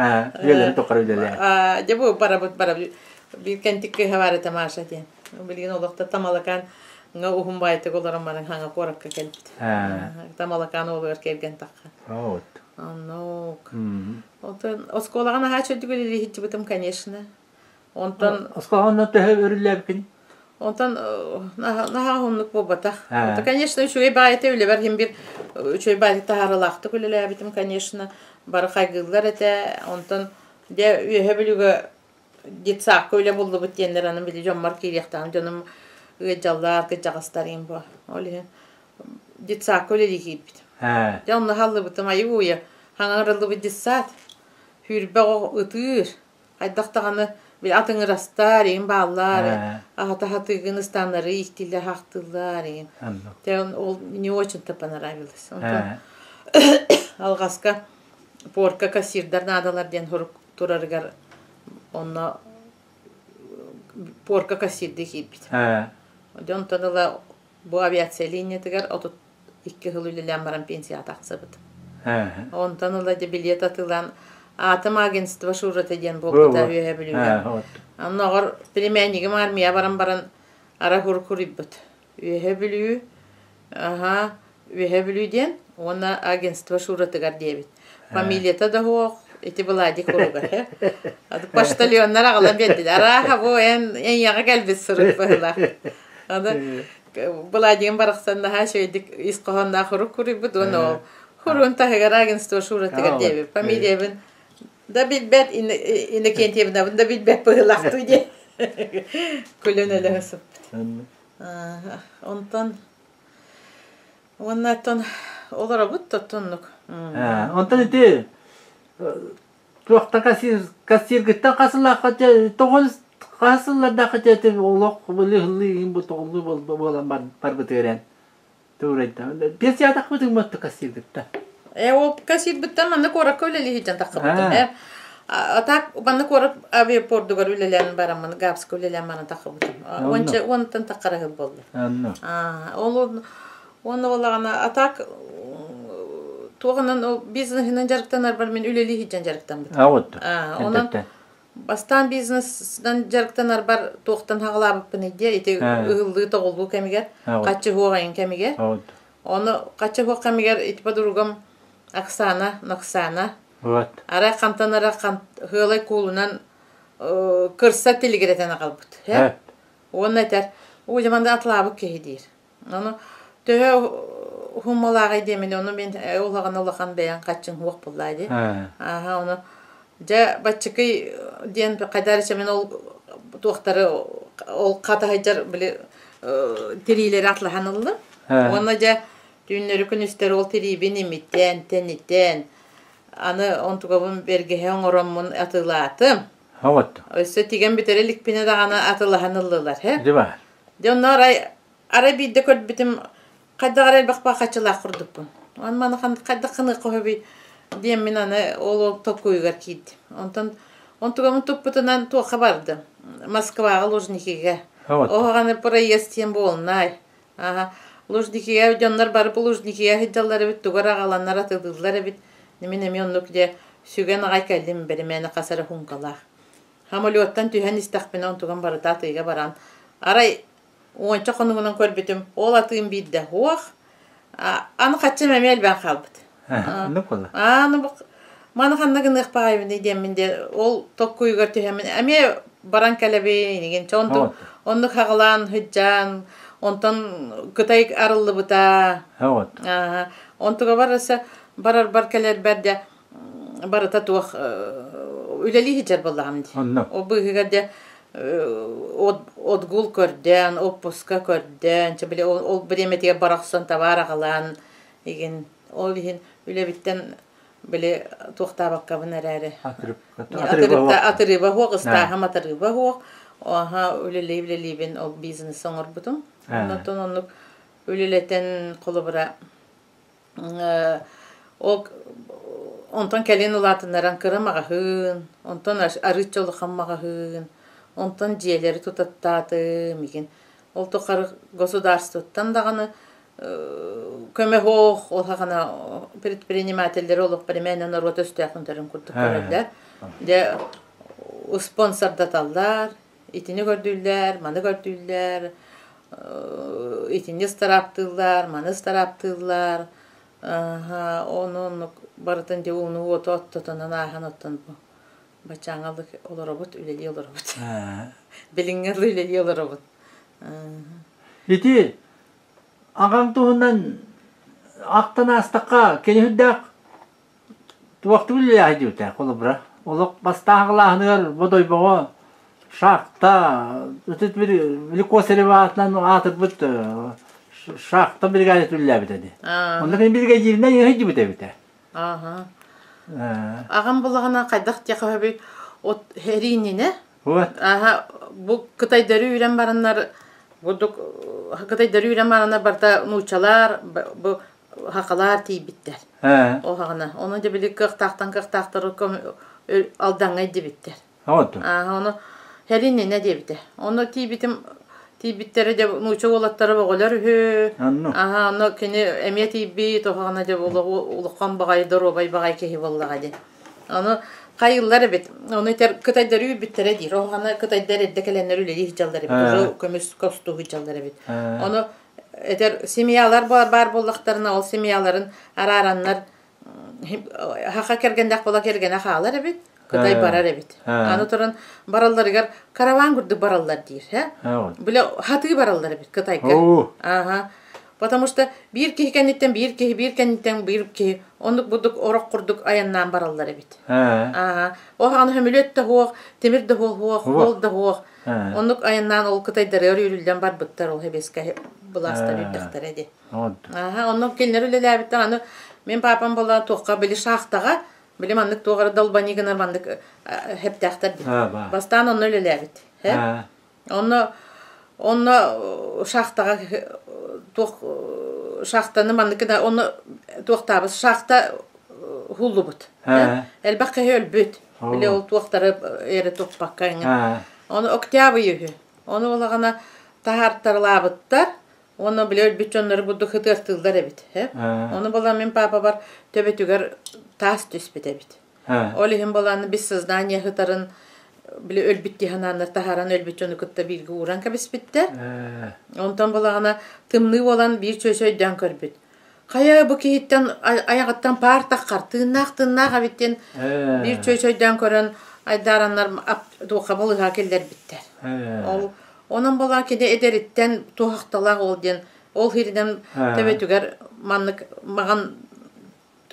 Үлэлэри тухары үлэлээ. Дьэ бу барабыт барабыт. Биир кэнтик кыыһа баар этэ Маша диэн. Билигин олохто Тамалакаан ҥа уһун баайтык олорон баран хаҥа куоракка кэлбит. Тамалакаан уолугар кэргэн тахха. Вот. Оннук. Онтон оскуолаҕа наһаа үчүгэй үлэлииһиччибитим, конечно. Онтон Оскуолаҕа төһө өрүллээбиккин? Онтон наһаа уһуннук буолбатах. Это, конечно, үчүгэй баайыта үлэбэр иһин бир үчүгэй баайыта таһаарылаахтык үлэлээбитим, конечно. Бары хайгыыллар этэ. Онтон дьэ үөһэ Бүлүүгэ детсадка үлэ буллубут диэннэр аны били дьоммор киириэхтээх дьонум ыалдьаллар, кырдьаҕастар иһин бу. Ол иһин детсадка үлэлии киирбит. Дьэ онно хааллыбытым айыы-уйа хаҥарыллыбыт детсад сүүрбэ оҕо ытыыр хайдах даҕаны били атыҥырастар иһин бааллар аһата хатыыгын ыстааннары ииктииллэр хаахтыыллар иһин дьэ ол не очень-то понравилось онтон алҕаска порка кассирдар наадалар диэн сурук турарыгар онно порка кассирдыы киирбит дьэ онтон ыла Бу авиация линиятыгар 32 сыл үлэлээн баран пенсияҕа тахсыбыт. Онтон ыла дьэ билиэт атыылаан Атом агентство Шурата диэн буолбута Үөһээ Бүлүүгэ. Оннооҕор племяннигим армия баран баран ара куруйбут. Үөһээ Бүлүү, аха, Үөһээ Бүлүү диэн уонна агентство Шуратыгар диэбит. Фамилията да суох, ити Владик уруга. Почтальоннар аҕалан биэрдилэр. Арааһа бу эн эйиэхэ кэлбит сурук быһыылаах. Аны Владимир барахсан наһаа үчүгэйдик ис хоһоонноох хурук куруйбут уонна ол хуруун таһыгар агентство Шуратыгар диэбит. Фамилиябын да билбэт, Иннокентьевнабын да билбэт быһыылаахтыы диэн күлэн өлө сыппыт. Онтон уонна оттон олоробут тоттуннук. Онтон ити туохта кассиргыттан хасылаахха тоҕо хасыллардаахха олох ылыы бу тоҕуллуу буолан барбытыгар туурайда пенсиятахпытын мотто кассиргытта Э, ол кассирбыттан манна куоракка үлэлиһитэн таххыбытым. Э, а так манна куорат авиапордугар үлэлээн бараммын, Габска үлэлээн баран таххыбытым. Уонча уонтан таххарахыл буолла. А, ол уонна буоллаҕына, а так туоҕунан ол бизнеһинэн дьарыктанарбар мин үлэлии сылдьан дьарыктаммытым. А вот. А, онон бастаан бизнеснан дьарыктанарбар туохтан хаҕалаабыппын дии ити ыһыллыы-тоҕуллуу кэмигэр, хаччы хуоҕайын кэмигэр. Ону хаччы хуох кэмигэр ити подругам Оксана, Ноксана Вот. арай хантан ара хыалай куулунан кырса тилигирэтэн аҕалбыт. Уонна этэр, уу дьэ манна атлаабыт киһи диир. Ону төһө уһуммалааҕый диэмин, ону мин улахан улахан бэйэҥ хаччыҥ уох буллаа дии. Ааһа ону дьэ баччыкый диэн хайдаар мин ол туохтары ол хатаһыйдьар били тириилэри атлаһан ыллым. Уонна дьэ түүннэри күнүстэри ол тириибин имитэн, тэнитэн, аны онтугабын бэргэһэ оҥороммун атыылаатым. Вот. Өссө тигэн бүтэрэ иликпинэ даҕаны атылаһан ыллылар. Дьэ баар. Дьэ онно арай, арай биирдэ көрбүтүм хайдах эрэ элбэх баахаччылаах курдукпун. Аны маны хайдах гыныахха сөбүй диэммин аны ол толкуйугар киирдим. Онтон онтугамын туппутунан туохха бардым? Москваҕа Лужникигэ. Оһоҕону проезд диэн буолунай. Аха. Лужникигэ дьоннор бары Лужникигэ сылдьаллар эбит, тугу эрэ аҕаланнар атыылыыллар эбит. Мин эмиэ оннук дьэ сүгэн аҕай кэллим, бэримээнэ хас эрэ хункалаах. Самолеттан түһэн истэхпинэ онтугам барыта атыыга баран, арай уонча хонугунан көрбүтүм, ол атыым биирдэ суох, аны хаччым эмиэ элбээн хаалбыт. Оннук буолла. Аны маны ханна гыныах баҕайыбыный диэммин де ол токкуйугар түһэммин эмиэ баран кэлэбин инигин онтон оннук хаҕылаан сыдьаан онтон Кытай арыллыбыта онтуга бараса барарбар кэлэрбэр де барыта туох үлэлии сылдьар буоллаҕым дии. Онно. Ол быыһыгар дьэ отгул көрдөөн, отпуска көрдөөн, чэ били ол бириэмэтигэр бара охсон табаар аҕалаан игин ол иһин үлэбиттэн били туохтаабаккабын эрээри атырыба суох, ыстааһым атырыба суох. Аха үлэлии үлэлиибин ол бизнес оҥорбутум. Онтон оннук үлэлэтэн холобура Ол онтон кэлин улаатыннаран кыра маҕаһыын, онтон арыычча улахан маҕаһыын, онтон дьиэлэри тутаттаатым игин. Ол тухары государствоттан даҕаны көмө суох, ол саҕана предпринимателлэри олох бэримээнэ норуот өстөөхүн курдук көрөллөр. Дьэ спонсордаталлар, итини көрдүүллэр, маны көрдүүллэр, итини ыстарааптыыллар, маны ыстарааптыыллар. Ону оннук барытын дьэ ууну уоту оттотонон ааһан оттон бу баччааҥҥа олоробут, үлэлии олоробут. Билиҥҥи үлэлии олоробут. Ити аҕаҥ туһунан ахтан аастахха, кини үрдээх Туохтуу үлэлээһи диэбитэ, холобура, олох бастааһылааһыныгар Бодойбоҕо шахта, ытыт Великосарева аатынан аатырбыт шахта бригадата үлэлээбитэ дии. Онно кини биригэдьииринэн ыһыйдыбыт эбитэ. Ааһа. Аҕам булаҕына хайдах диэхэ от эриининэ Вот. Аха, бу кытайдары үүрэн бараннар бурдук кытайдары үүрэн бараннар барыта нууччалар бу хахалаар тиийбиттэр. Оһаҕына. Ону дьэ били кыахтаахтан кыахтаахтары Алдаҥҥа илдьибиттэр. Ону Хериннинэ диэбитэ. Ону тиийбитим тиийбиттэрэ дьэ нуучча уолаттара бөҕөлөр үһү. Аха, ону кини эмиэ тиийбит, оһаҕына дьэ улахан баҕайы, доруобай баҕайы киһи буоллаҕа дии. Ону хайыллар эбит. Ону этэр кытайдары үүрбүттэрэ диир. Оһаҕына кытайдар эрдэ кэлэннэр үлэлии сылдьаллар эбит. Уже көмүс костуу сылдьаллар эбит. Ону этэр семьялар баар буоллахтарына ол семьяларын араараннар хаха кэргэннээх буола кэргэнэ хаалар эбит кытай барар эбит аны туран баралларыгар караван курдук бараллар диир э бile хатыы бараллар эбит кытайга ага потому что биир киһи кэнниттэн биир киһи биир кэнниттэн биир киһи оннук бурдук орох курдук айаннаан бараллар эбит ага оһаҕаны хөмүлүөт да суох тимир да суох ол да суох Оннук айаннаан ол кытайдарыгар үүрүллэн барбыттар, ол хэбиэскэ былаастар үүрдэхтэрэ дии. Аха, онно кинилэр үлэлээбиттэр. Аны мин папам была туохха били шахтаҕа, били маннык туох эрэ долбани гынар маннык хэптээхтэр дии. Бастаан онно үлэлээбит. Онно онно шахтаҕа туох шахтаны маннык гына онно туохтаабыт шахта хуллубут. Элбэх киһи өлбүт. Били ол туохтары эрэ туппакка эҥин. Ону октябрь үһү. Ону улаҕана таһаартарылаабыттар. Уонна били өлбүт дьоннору бурдук ытыартыыллар эбит. Ону буолан мин паапабар төбөтүгэр таас түспүт эбит. Ол иһин буолан без сознания сытарын били өлбүт дии санааннар таһааран өлбүт дьону кытта бииргэ ууран кэбиспиттэр. Онтон булаҕына тымныы буолан биир чүөчэ өйдөөн көрбүт. Хайа бу киһиттэн айаҕыттан паар таххар, тыыннаах-тыыннаах эбит диэн биир чөөчөйдөөн көрөн айдаараннар туохха балыыһа киллэрбиттэр. Ол онон буолан кини эдэриттэн туһахталаах ол диэн ол сиринэн төбөтүгэр маннык маҕан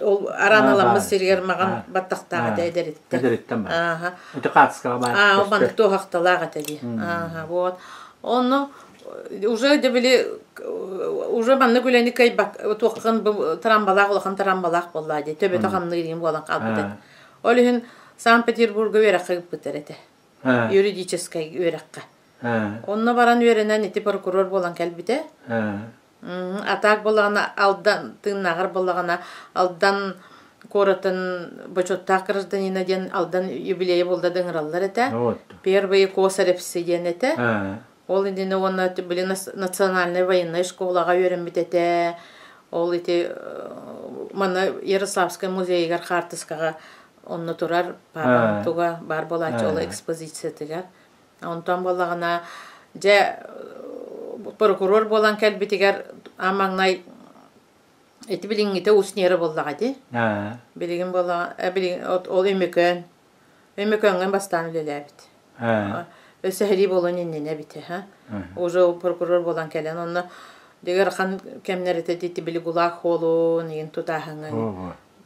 ол араналаммыт сиригэр маҕан баттахтаах этэ эдэриттэн. Эдэриттэн бар. Ааха. Ити хаатыскаҕа баар. Аа, маннык туоһахталаах этэ дии. Ааха, вот. Онно уже да били уже маннык үлэни кыайбак туоххан трамбалаах улахан трамбалаах буоллаа дии төбөтө хамныырын буолан хаалбыт этэ. Ол иһин Санкт-Петербурга үөрэххэ ыыппыттар этэ. Юридическай үөрэххэ. Онно баран үөрэнэн ити прокурор буолан кэлбитэ. А так буоллаҕына Алдан тыыннааҕар буоллаҕына Алдан куоратын бочуоттаах гражданина диэн Алдан юбилейа буолла да ыҥыраллар этэ. Первые косаревцы диэн этэ. Ол иннинэ уонна били национальнай военнай школаҕа үөрэммит этэ. Ол ити манна Ярославскай музейыгар хаартыскаҕа онно турар папам туга баар буолааччы ол экспозициятыгар. Онтон буоллаҕына дьэ прокурор буолан кэлбитигэр аан маҥнай ити билиҥҥитэ уснера буоллаҕа ити. Билигин буоллаҕа билигин ол Өймөкөөн Өймөкөөҥҥө бастаан үлэлээбит. Өссө сэрии буолуон иннинэ эбит ха. Уже прокурор буолан кэлэн онно дигэр хан кэмнэр этэ дити били гулаг холун иин тутааһыҥҥа.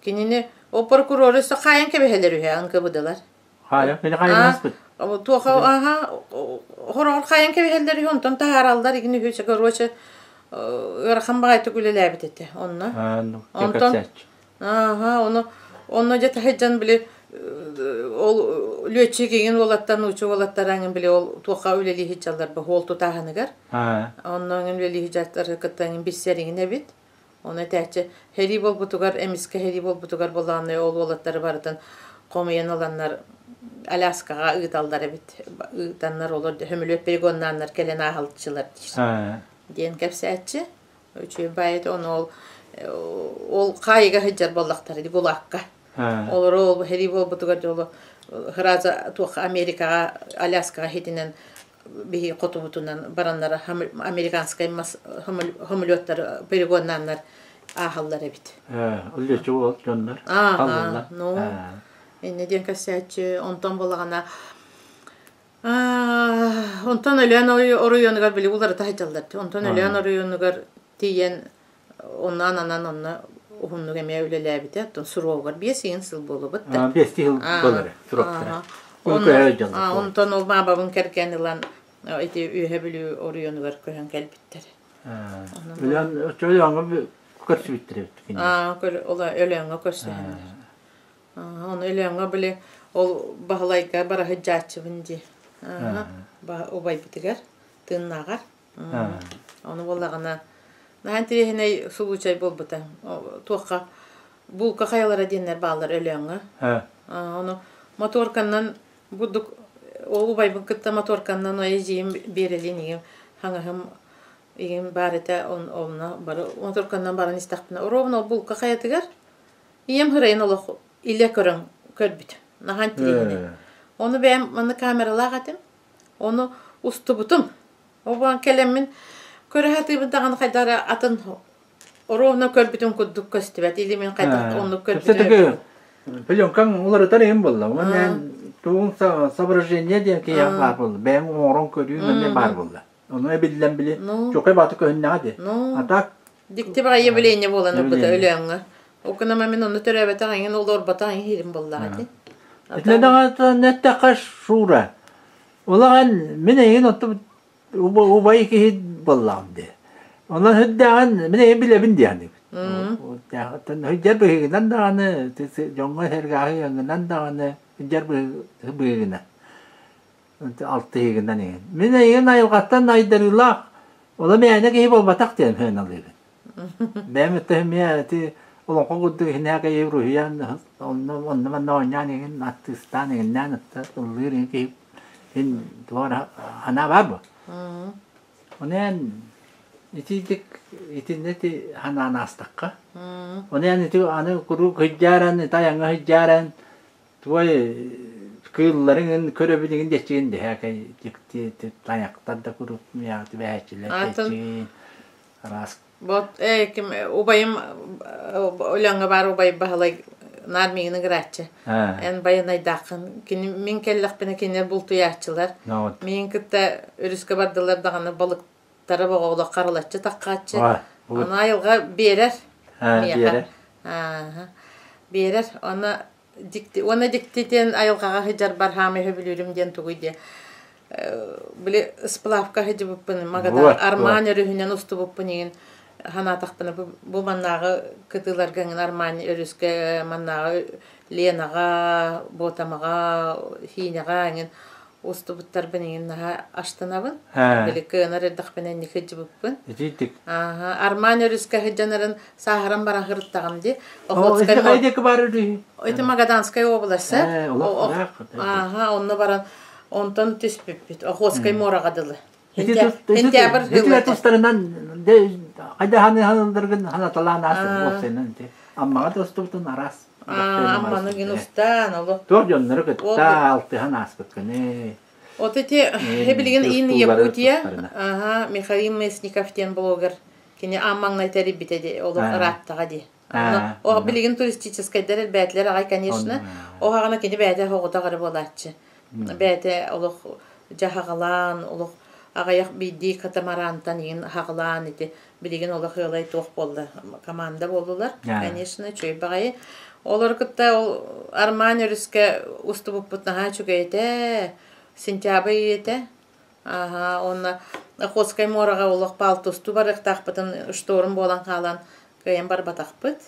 Кинини ол прокурору өссө хаайан кэбиһэлэр үһэ НКВДлар. Хаайан, кини хаайан Туоха аха хороҕор хаайан кэбиһэллэр үһү онтон таһаараллар игин үһү короче ыарахан баҕайытык үлэлээбит этэ онно. Онтон Ааһа, ону онно дьэ таһырдьан били ол лүөччүк игин уолаттар, нуучча уолаттара эҥин били ол туохха үлэлии сылдьаллар бу уол тутааһыныгар. Онно эҥин үлэлии сылдьар кытта эҥин билсэр иҥин эбит. Ону этээччи сэрии буолбутугар, эмискэ сэрии буолбутугар буоллаҕына ол уолаттары барытын хомуйан ыланнар Аляскаҕа ыыталлар эбит. Ыытаннар олор сөмөлүөт перегоннааннар кэлэн ааһалчылар диир. Диэн кэпсээччи. Үчүгэй баайыта ону ол ол хаайыга сылдьар буоллахтара ди гулакка. Олору ол сэрии буолбутугар дьолу сразу туох Америкаҕа Аляскаҕа хитинэн биһи хотубутунан бараннара американскай самолеттар перегоннааннар ааһаллар эбит. Үллэччи ол дьоннор Ааха, ну инне диэн кэпсээччи онтон буолаҕына Онтон Өлөөн оройуонугар били уларыта сылдьаллар. Онтон Өлөөн оройуонугар тиийэн онно ананан онно уһуннук эмиэ үлэлээбитэ. Оттон суруогар 5 ыйын сыл буолубут да. 5 сыл буолар суруктара. Онтон ол баабабын кэргэн ылан ити Үөһэ Бүлүү оройуонугар көһөн кэлбиттэр. Өлөөн Өлөөҥҥө көрсүбүттэр эбит. Өлөөҥҥө көрсүһэннэр. Ону Өлөөҥҥө били ол Баһылайга бара сылдьааччыбын дии. Убайбытыгар, тыыннааҕар. Ону буоллаҕына наһаа интэриэһинэй случай буолбута. Туохха булка хайалара диэннэр бааллар Өлөөҥҥө. Ону моторканнан бурдук ол убайбын кытта моторканнан эдьиийим Биэрэлиин ийэм хаҥаһым ийэм баар этэ онно бары моторканнан баран истэхпинэ ровно ол булка хайатыгар Ийэм һырайын олох илэ көрөн көрбүт. Наһаа интириэһинэй. Ону бэйэм манна камералаах этим. Ону устубутум. Ол кэлэммин көрө сатыыбын даҕаны хайдах эрэ атын ровно көрбүтүм курдук көстүбэт. Или мин хайдах оннук көрбүтүм. Пленкаҥ уларытар иһин буолла. Уонна тугуҥ соображение диэн киһиэхэ баар буолла. Бэйэҥ оҥорон көрүү эмиэ баар буолла. Ону эбиллэн били чокой бааты көһүннэҕэ дии. А так Дикти баҕайы явление буолан ылбыта Өлөөҥҥө. Ол гынан мин онно төрөөбөтөх эҥин олорботох эҥин иһирим буоллаҕа ити. Итинэ даҕаны эттэххэ Шура, улахан мин эйигин оттубут убай киһи буоллаҕым дии. Онон үрдээҕин мин эйигин билэбин диэхнибит. Үрдэр быһыгынан даҕаны, дьоҥҥо сэргээҕи даҕаны үрдэр быһыгынан. Алтыһыгынан иһин. Мин эйигин айылҕаттан айдарыылаах, ола мээнэ киһи буолбатах диэн сыаналыыбын. Бэйэм өттө ити олоҥхо курдук иһинээх киһи уруһуйан онно онно манна оонньоон иһин артыыстаан иһиннээн ытта ыллыыр иһин киһи иһин туох санаа баар буо. Ону эн итиитик итиннэ ити санаан аастахха. Ону эн ити аны куруук сылдьааран ити айаҥҥа сылдьааран Твой кыылларыҥ көрөбүн игин диэччигин дэһээкэй дьикти тайахтар да куруук миэхэ түбэһээччилэр диэччигин араас Вот ким убайым Өлөөҥҥө баар убай Баһылай наар миигин ыгырааччы. Эн байанайдааххын. Кини мин кэллэхпинэ кинилэр бултуйааччылар. Миигин кытта өрүскэ бардылар даҕаны балыктара боҕоҕолох харылаччы таххааччы. Аны айылҕа биэрэр миэхэ. Биэрэр. Аны Дьикти уонна дьикти диэн айылҕаҕа сылдьарбар хаамай сөбүлүүрүм диэн тугуй диэ били сплавка сылдьыбыппын Магадан Арман өрүһүнэн устубуппун иҥин санаатахпына бу маннааҕы кытыыларга иҥин Арман өрүскэ маннааҕы Ленаҕа Ботамаҕа Хиинэҕэ иҥин. устубуттарбын иҥин наһаа аштанабын. Били кыанар эрдэхпинэ инники сылдьыбыппын. Итиитик. Ааһа, Арман өрүскэ сылдьанарын сааһыран баран сырыттаҕым дии. О, Охотскай ити хайдык бар үһү? Ити Магаданскай область. Олох Ааһа, онно баран онтон түспүппүт. Охотскай муораҕа дылы. Ити Сентябрь ити тустарынан хайда ханылдаргын ханаталаан аас уопсайынан ити. Аммаҕа тустубутун араас. Амманы гин устаан олох. Туох дьоннору кытта алтыһан ааспыккыны. Вот эти билигин Ин Якутия, ага, Михаил Мясников диэн блогер кини аан тэрийбитэ ди олох ырааттаҕа ди. О билигин туристическайдар элбээтилэр аҕай, конечно. Оһаҕана кини бэйэтэ оҕото эрэ буолааччы. Бэйэтэ олох дьаһаҕалаан, олох аҕыйах биирдии катамарантан иҥин хаҕылаан ити билигин олох ыалай туох буолла команда буоллулар, конечно, үчүгэй баҕайы. Олору кытта ол Арман өрүскэ устубуппут наһаа үчүгэй этэ. Сентябрь ийэтэ. Аха, уонна Охотскай муораҕа олох палтустуу барыахтаахпытын шторм буолан хаалан кыайан барбатахпыт.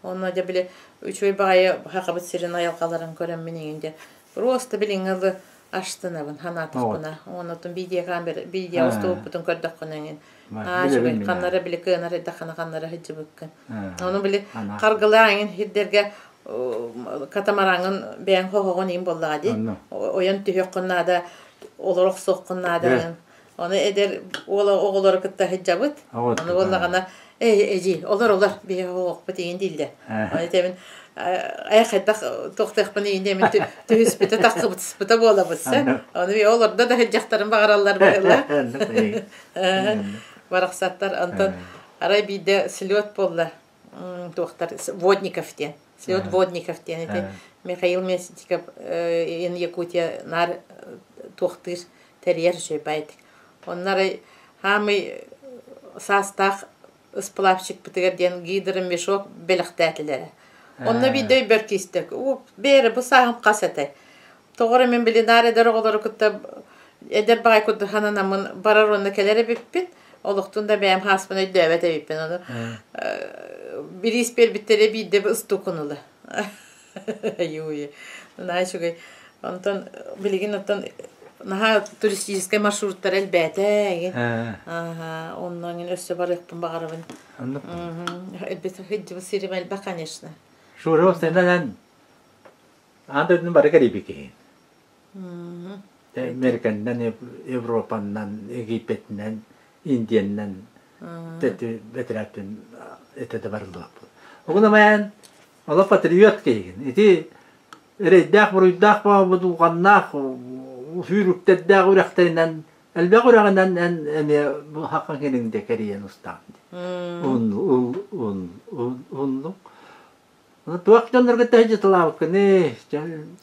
Онно дьэ били үчүгэй баҕайы Сахабыт сирин айылҕаларын көрөммүн иҥин дьэ просто билиҥҥи ылы аштынабын санаатахпына. Оннотун видеокамера видео устубуппутун көрдөххүнэ иҥин аа үчүгэй ханнара били кыанар эрдэххинэ ханнара сылдьыбыккын. Ону били харгылаа иҥин сирдэргэ катамараҥын бэйэҥ хоһоҕун иҥин буоллаҕа дии. Ойон түһүөххүн наада, олоро охсуоххун наада. Ону эдэр уола оҕолору кытта сылдьабыт. Ону буоллаҕына, эй, эдьиий, олор, олор, биһи оҕохпут иин дииллэр. Ону этэбин, ай хайдах туохтаахпын иин диэмин түһүспүтэ тахсыбытыспыта буолабыт сэ. Ону би олордо да сылдьахтарын баҕараллар быһыла. Барахсаттар. Онтон арай биирдэ слет буолла. Туохтар Водников диэн. Слет Водников диэн ити Михаил Местников ин Якутия наар туохтыыр тэрийэр үчүгэй баайдык. Онно арай хаамый саастаах сплавщикпытыгар диэн гидромешок бэлэхтээтилэрэ. Онно биирдэ өйбөр киистэ. Бээрэ, бу сааһым хас этэй? Тоҕо эрэ мин били наар эдэр оҕолору кытта эдэр баҕай курдук сананаммын барар уонна кэлэр эбиппин. Олохтун да бэйэм хааспын өйдөөбөт эбиппин. Ону бириис биэрбиттэрэ биирдэ ыстукун ыла. Айуу, наһаа үчүгэй. Онтон билигин оттон наһаа туристическай маршруттар элбээтэ эҥин. Аха, онно эҥин өссө барыахпын баҕарабын. Элбит сылдьыбыт сирим элбэх, конечно. Шура сенен аан дойдуну бары кэрийбит киһи. Американнан, Европаннан, Египетинэн, Индияннан бэтэрээттэн этэ да барыллыбаппыт. Огун Олох патриот киһигин. Ити эрэйдээх-буруйдаах баҕабыт сүүрүктэрдээх үрэхтэринэн элбэх үрэҕинэн эн эмиэ бу хакан кириҥдэ кэрийэн устаҕын дии. Ун ун ун ун уннук. Туох дьоннорго тэһдьыталаабыккыный?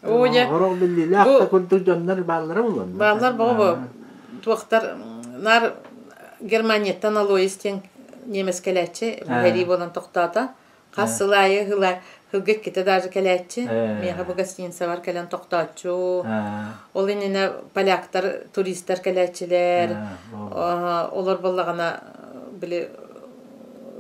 Оо дьэ, Хорох биллиилээх бу да курдук дьоннор бааллара булуонна. бааллар боҕо туохтар наар Германияттан Алоис диэн немец кэлээччи буһэрии буолан тохтоото. Хас сыл аайы ыла сылга иккитэ даже кэлээччи. Миэхэ бу гостиницабар кэлэн тохтооччу. Ол иннинэ поляктар, туристар кэлээччилэр. Олор буоллаҕына били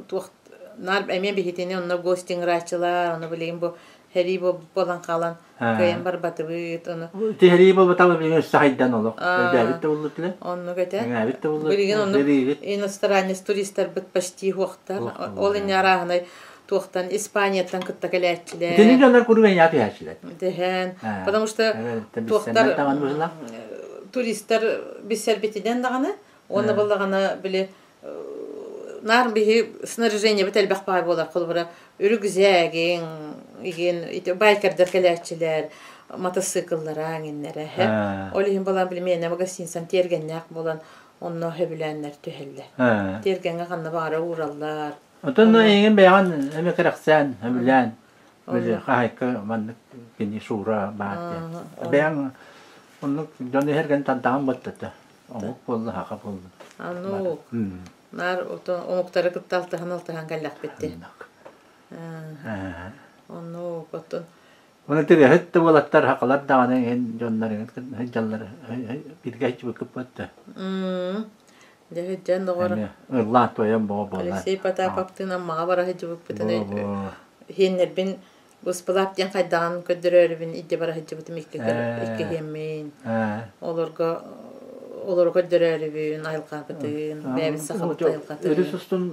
туох наар эмиэ биһитини онно гостиҥырааччылар, ону билигин бу сэрии буолан хаалан кыайан барбатыбыт ону Тиһэрии буолбатаҕа билигин өссө хайдан олох элбээбит да буллутулар оннук этэ эҥээбит да буллут билигин оннук иностранец туристарбыт почти хуохтар ол инне арааһынай туохтан Испанияттан кытта кэлээччилэр Итини дьоннор куруук эйээ түһээччилэр дэһэн потому что туохтар туристар биссэрбитинэн даҕаны уонна буоллаҕына били наар биһи снаряжениебит элбэх баай буолар холобура үрүкзээгиҥ игин ити байкердар кэлээччилэр матасыыкыллара иҥиннэрэ ол иһин буолан били миэнэ гостиницам тиэргэннээх буолан онно сөбүлээннэр түһэллэр тиэргэҥҥэ ханна баҕара уураллар. Отон эйигин бэйэҕин эмэ кэрэхсээн сөбүлээн били хаһайка маннык кини шуура баар диэн бэйэҥ оннук дьон иһэргэн тантаҕын баттата Омук буолла, саха буолла. Анук. Наар омуктары кытта алтыһан-алтыһан кэллэхпит Оннук оттон Оны тирэһит да уолаттар сахалар даҕаны иһин дьоннор сылдьаллар бииргэ сылдьыбыккыт да. Дьэ сылдьан доҕор. Ыллаан туойан боҕо буолла. Алексей Потаповтыын Аммаҕа бара сылдьыбыппытын иһиэннэрбин. Быспылаап диэн хайдаҕын көрдөрөөрүбүн илдьэ бара сылдьыбытым икки иккиһиэммин. Олорго олору көрдөрөөрүбүн айылҕабытын, бэйэбит сахабыт айылҕатын. Өрүс устун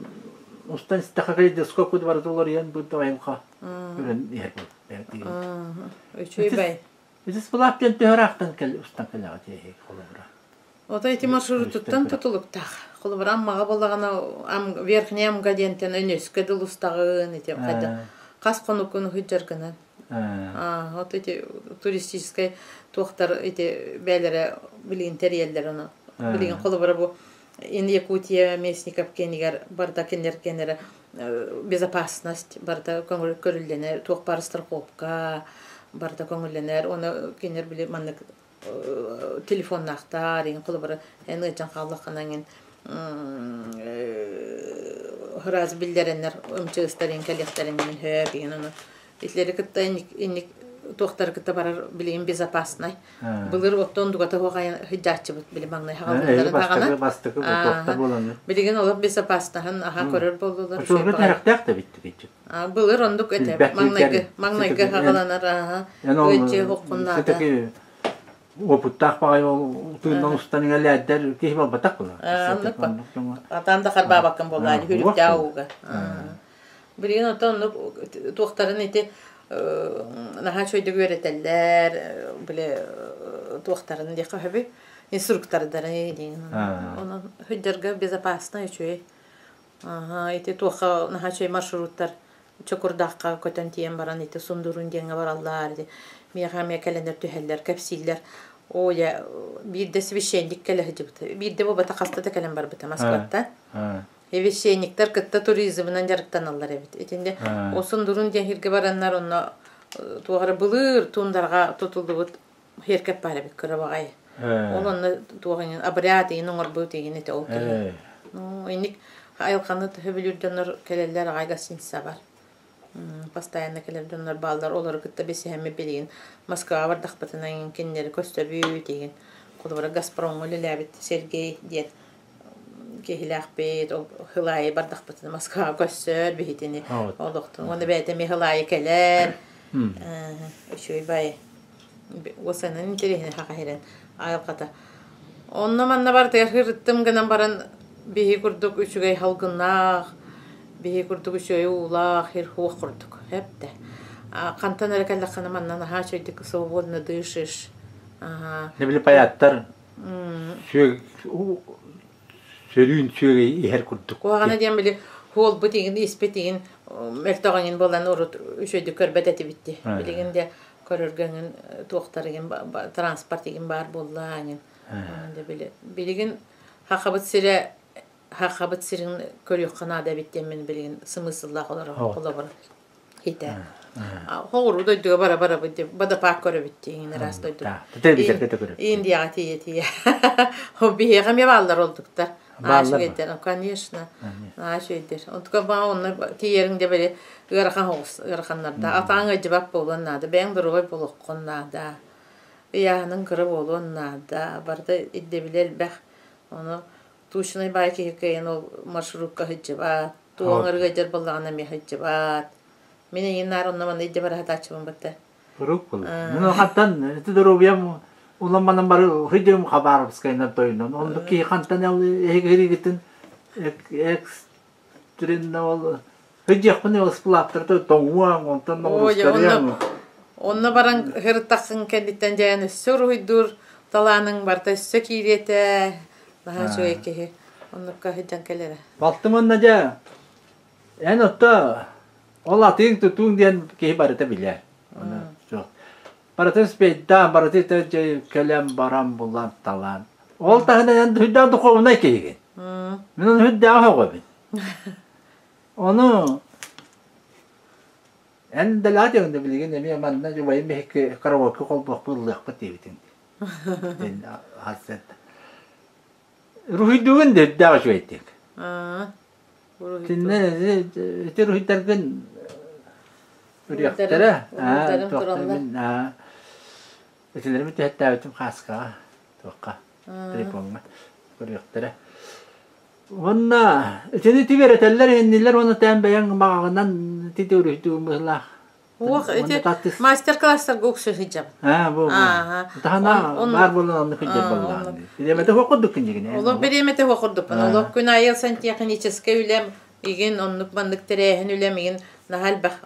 устан истэхэ калейдоскоп кут барыта уларыйан бу айылҕа көрөн иһэр Үчүгэй бай. Ити сплав диэн төһө кэл устан кэлэҕит эһиги холобура? Ото ити маршрутуттан тутулуктаах. Холобура Аммаҕа буоллаҕына Верхний Амга диэнтэн Өнөскө дылы устаҕын ити хайда хас хонуккун сылдьаргынан. Вот эти туристическай туохтар ити бээлэрэ билигин тэрийэллэр ону. Билигин холобура бу Ин Якутия Местников киэнигэр барыта кинилэр киэннэрэ безопасность барыта көрүллэнэр, туох баар страховка барыта көҥүллэнэр. Оны кинилэр били маннык телефоннаахтар, иҥин холобура эн ыалдьан хааллаххына иҥин раз биллэрэннэр МЧСтар иҥин кэлиэхтэрин иҥин хөп иҥин ону итилэри кытта инник туохтары кытта барар билигин безопаснай. Былыр оттон дугата хуохайан сыдьааччыбыт били маҥнай хаҕалбыттарын хаҕана. Бастакы туохтар буоланнар. Билигин олох безопаснаһын аха көрөр буоллулар. Очолорго тэрэхтээх да биттик Былыр ондук этэ. Маҥнайгы маҥнайгы хаҕаланар аха. Ыыччы хоххуннаата. Опыттаах баҕайы ол тыыннан устан иҥэлээддэр киһи буолбатах була. Атаан да харбаабаккын буоллаа хүрүктээх ууга. Билигин оттон оннук туохтарын ити наһаа үчүгэйдик үөрэтэллэр, били туохтарын диэххэ сөбүй, инструктордары диэн. Онон сылдьарга безопасно үчүгэй. Ити туохха наһаа үчүгэй маршруттар Чокурдаахха көтөн тиийэн баран ити Сундурун диэҥҥэ бараллар, ити миэхэ эмиэ кэлэннэр түһэллэр, кэпсииллэр. Оо дьэ, биирдэ священник кэлэ сылдьыбыта. Биирдэ буолбата хаста да кэлэн барбыта Москваттан. Священниктар кытта туризмынан дьарыктаналлар эбит. Итиннэ Осундурун диэн сиргэ бараннар онно туох эрэ былыр туундарга тутуллубут сиэркэп баар эбит кыра баҕайы. Ол онно туох иҥин обряд иҥин оҥорбут иҥин этэ ол киһи. Инник айылҕаны сөбүлүүр дьоннор кэлэллэр аҕай гостиница бар. Постоянно кэлэр дьоннор бааллар, олору кытта билсиһэммит билигин Москваҕа бардахпытына иҥин кинилэри көстөбүт иҥин. Холобура Газпромҥа үлэлээбит Сергей диэн киһилээхпит, ол сыл аайы бардахпытына Москваҕа көрсөр биһитини олохтон уонна бэйэтэ эмиэ сыл аайы кэлэр. Үчүгэй баайы. Уосанан интэриэһинэй хахаһирэн айылҕата. Онно манна барытыгар ырыттым гынан баран биһи курдук үчүгэй халгыннаах, биһи курдук үчүгэй уулаах, хир-хуох курдук. Эптэ. Хантан эрэ кэллэххинэ манна наһаа үчүгэйдик свободно дышишь. Не били паяттар сөрүүн сүөгэй иһэр курдук. Куһаҕана диэн били хуолбут иҥин испит иҥин мөлтөх иҥин буолан урут үчүгэйдик көрбөт этибит дии. Билигин де көрөргө иҥин туохтар иҥин транспорт иҥин баар буолла иҥин. Билигин хахабыт сирэ хахабыт сирин көрүөххэ наада эбит диэн билигин сымыысыллаах олорор холобур Хитэ. Хоҕуруу дойдуга бара-барабыт диэн водопад көрөбүт диэн ыраас дойдуга. Индияҕа тиийэ-тиийэ. Биһиэхэ эмиэ бааллар олдуктар. Аашүгэйдэр, конечно. Аашүгэйдэр. Онтука баа онно тиийэриҥ де били ыарахан оҕус ыараханнарда. Атааҥ ыалдьыбат буолуон наада, бэйэҥ доруобай буолуоххун наада. Ыйааһының кыра буолуон наада. Барыта ирдэбилэ элбэх. Ону тучный баай киһи кыайан ол маршрутка сылдьыбат. Туоҥ ырыгайдьар буоллаҕына эмиэ сылдьыбат. Мин эйигин наар онно-манна илдьэ бара сатааччыбын батта. Рук буолла. Мин хантан ити доруобуйам улам манан бары хыдьым Хабаровскайынан тойунан. Оннук киһи хантан эһигиригитин экстренно ол хыдьыахпын ол сплаттары тоҥуаҥ онтон ноҕурустарыаҥ. Онно баран хырыттаххын кэнниттэн дьайан өссө уруһуйдуур талааныҥ барыта өссө киириэтэ. Наһаа үчүгэй киһи. Оннукка сылдьан кэлэрэ. Балтым уонна дьэ эн отто ол атыыҥ-тутууҥ диэн киһи барыта билэр. Суох. Барытын спейдаан, барыты дьэ кэлэн баран булан талан. Ол таһынан эн үрдээх духуобунай киһигин. Мин ону үрдээх өҕөбүн. Ону эн дэлэҕэ диэҥ да билигин эмиэ манна убайым биһикки караоке холбуохпут ыллыахпыт диэбитиҥ. Руһуйдугун да үрдээх үчүгэйдик. Итиннэ ити руһуйдаргын үрүөхтэрэ. Итилэрим түһэттээбитим хааскаҕа туохха телефоҥҥа көрүөхтэрэ. Уонна итини тибэрэтэллэр иннилэр уонна тээн бэйэҥ баҕаҕынан ити уруһуйдугун быһылаах. Уох ити мастер-класстарга уксу сылдьабын. Аа, бу бу. Таһана баар буолан оннук сылдьар буоллаҕын. Бириэмэтэ суох курдук кинигини. Олох бириэмэтэ суох курдукпун. Олох күн аайы сантехническэй үлэм игин оннук маннык тэрээһин үлэм игин наһаа элбэх.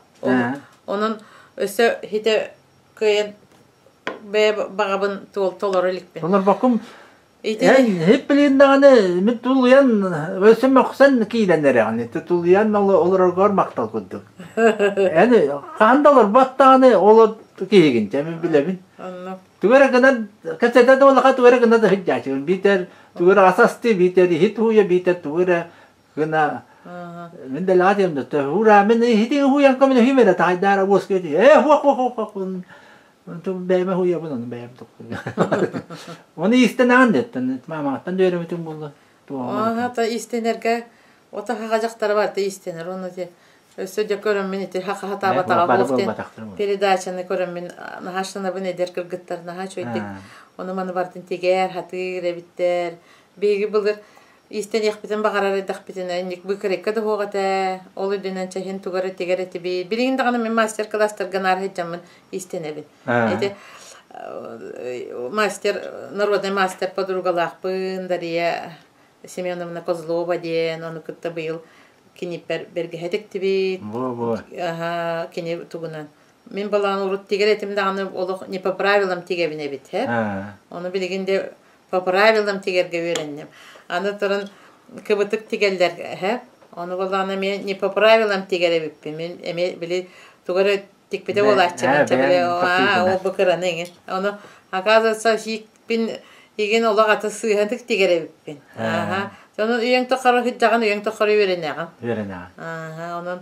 Онон өссө хите кыайан бэйэ баҕабын толоро иликпин. Толорбоккум Эн хип билин даҕаны мин тулуйан өссө мөхсөн киирэн эрэҕин. Тулуйан олороргор махтал курдук. Эн хаһан да олорбот даҕаны ол киһигин чэ мин билэбин. Тугу эрэ гынан кэпсэтэ да улахан тугу эрэ гына да сылдьааччыбын. Биитэр тугу эрэ ас астыы, биитэр иһит ууйа, биитэр тугу эрэ гына мин дэлэҕэ диэм да ура мин иһити уһуйан көмүнэ хүмэрэ таайдаара уоска э хуох хуох хуох Онтум бэйэм уһуйабын, ону бэйэм Оны иистэнэҕин диэттэн, маамаҕыттан үөрэммитиҥ буолла. Ата иистэнэргэ ото хаха дьахтара барыта иистэнэр. Оны те өссө дьэ көрөммүн ити хаха хатаабатаҕа буолуох диэн передачаны көрөммүн наһаа санабын эдэр кыргыттар наһаа үчүгэйдик ону маны барытын тигэр, хатыыр эбиттэр. Биһиги былыр Иистэниэхпитин баҕарар эрдэхпитинэ инник быкырыкка да суох этэ, ол үрдүнэн чэһин тугу эрэ тигэр этибит. Билигин даҕаны мин мастер-класстарга наар сылдьаммын иистэнэбин. Ити мастер, народный мастер подругалаахпын Дария Семеновна Козлова диэн, ону кытта быйыл киниппэр бэргэһэ тиктибит. Аха, кини тугунан. Мин балаҕан урут тигэр этим даҕаны олох не по правилам тигэбин эбит, һэ. Ону билигин де по правилам тигэргэ үөрэнним. Аны туран кыбытык тигэллэр эһэ. Ону буоллаҕына эмиэ не по правилам тигэр эбиппин. Мин эмиэ били тугу эрэ тикпитэ буолааччыбын били аа ол бу кыраны иҥин. Ону оказывается сиикпин игин олох аты сыыһатык тигэр эбиппин. Ааха. Онон үйэҥ тухары сылдьаҕын, үйэҥ тухары үөрэнэҕин. Үөрэнэҕин. Ааха, онон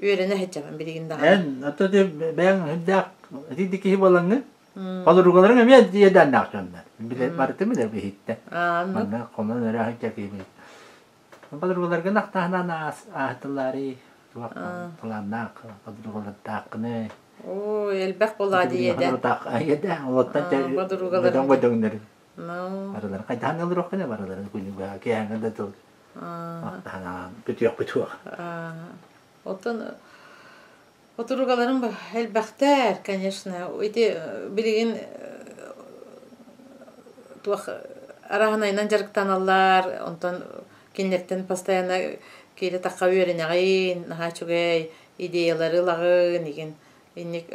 үөрэнэ сылдьабын билигин даҕаны. Эн ото бэйэҥ үрдээх итинник киһи буолаҥҥын Подругаларыҥ эмиэ иэдээннээх дьоннор. Билэ барытын билэр биһиттэ. Манна хонон өрө сылдьар киһи. Подругаларгын ахтаһынан ааһытыллаары туох талааннаах подругалардааххыны. Оо, элбэх буолаа диэдэ. Иэдэ, олоттон бодоҥ бодоҥнор. Барыларын хайдахан ылыроххуна барыларын күнүгэ киэһэҥҥэ да тыл ахтаһынан бүтүөх бүтүөх. Оттон Отуругаларым элбэхтэр, конечно. Ити билигин туох араһынайынан дьарыктаналлар, онтон кинилэртэн постоянно киирэ-тахха үөрэнэҕин, наһаа үчүгэй идеялары ылаҕын, игин инник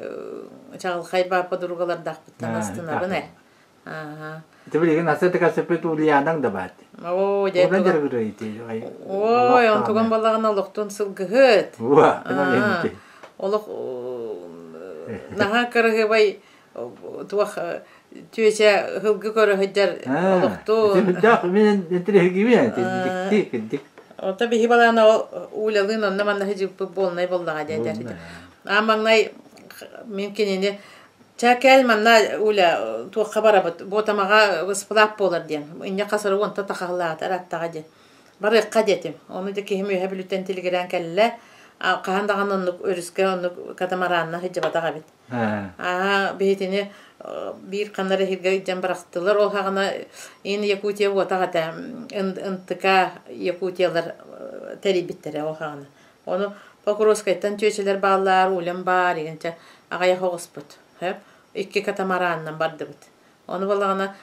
чаҕылхай баа подругалардаахпыттан астынабын ээ. Ити билигин асы-тыкасыппыт Ульянаҥ да баар. Оо, дьэ, Онон дьарыгырар ити. Ой, онтуган балаҕан олохтун сылгыһыт. Уа, ити. Олох наһаа кырыһыбай туох түөчэ һылгы көрө сылдьар олохтун. Ити мин интириһигибин дикти кирдик. Ото биһи балаана Улялыын онно манна сыдьыппыт буолнай боллаҕа диэтэр. Аа маҥнай мин кинини Чэ, кэл манна Уля туохха барабыт, Буотамаҕа сплав буолар диэн. Инньэ хасары уонта тахаһылаатар аттаҕа диэн. Барыахха диэтим. Ону да киһим үөһэ Бүлүүттэн тилигирээн кэллэ. Хаһан даҕаны оннук өрүскэ оннук катамаранна сылдьыбатах эбит. Аа, биһитини биир ханна эрэ иһиргэ илдьэн бырахтылар. Ол хаҕына ин Якутия буотах этэ. НТК Якутиялар тэрийбиттэрэ ол хаҕына. Ону Покровскайтан чүөчэлэр бааллар, Улям баар, игинчэ аҕыйах оҕуспут. Икки катамараанынан бардыбыт. Ону балаҕана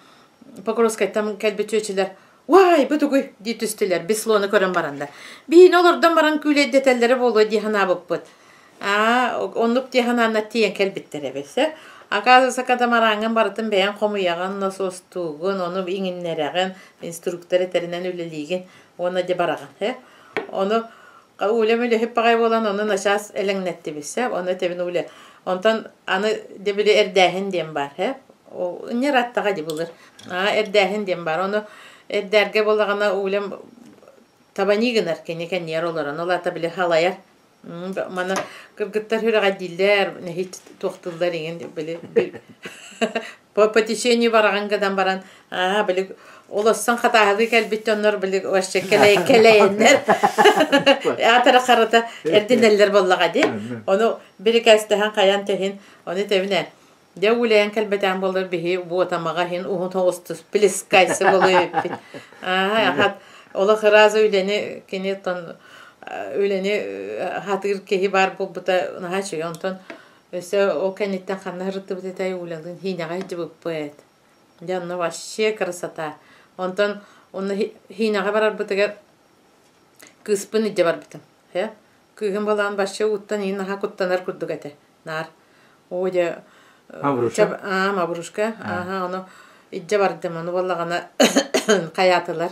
Покровскайтан кэлбит чүөчэлэр «Уай, бу тугуй?» дии түстүлэр, беслону көрөн бараннар. Биһини олордон баран күүлэйдэтэллэрэ буолуо дии санаабыппыт. Аа, оннук дии санааннар тиийэн кэлбиттэр эбит. Оказывается, катамараҥҥын барытын бэйэҥ хомуйаҕын, носуостуугун, ону иҥиннэрэҕин, инструктор этэринэн үлэлиигин уонна дьэ бараҕын. Ону Улям үлэһит баҕайы буолан, ону начаас элэҥнэттибит сөп. Ону этэбин Уля. Онтон аны дьэ били эрдээһин диэн баар һэ. Инньэ ыраттаҕа дии былыр. Аа эрдээһин диэн баар. Ону эрдээргэ буоллаҕына Улям табани гынар кини кэннигэр олорон. Ол аата били халайар. Маны кыргыттар сүрэҕэлдииллэр, нэһиич туохтууллар иҥин били по течению бараҕын гынан баран аа били олоссон хатааһылыы кэлбит дьоннор били вообще кэлэйэннэр аатара харата эрдинэллэр буоллаҕа дии ону бирикээстэһэн хайан тэһин ону тэбинэ дьэ улэйэн кэлбэтээн буоллар биһи буотамаҕа иһин уһун тоҕустус плескайсы болуйуппит аа хат олох ырааза үлэни кини тон үлэни хатыыр киһи баар буолбута наһаа үчүгэй онтон. Өссө ол кэнниттэн ханна сырыттыбыт этэй Улялыын Хиинэҕэ сылдьыбыппыт. Дьэ онно вообще красота. Онтон онно Хиинэҕэ барарбытыгар кыыспын илдьэ барбытым. Э? Кыыһым балаан вообще ууттан иһин наһаа куттанар курдук этэ. Наар. Оо дьэ Мавруша? Аа, Маврушка. Ааха, ону илдьэ бардым. Ону буоллаҕына хайаатылар.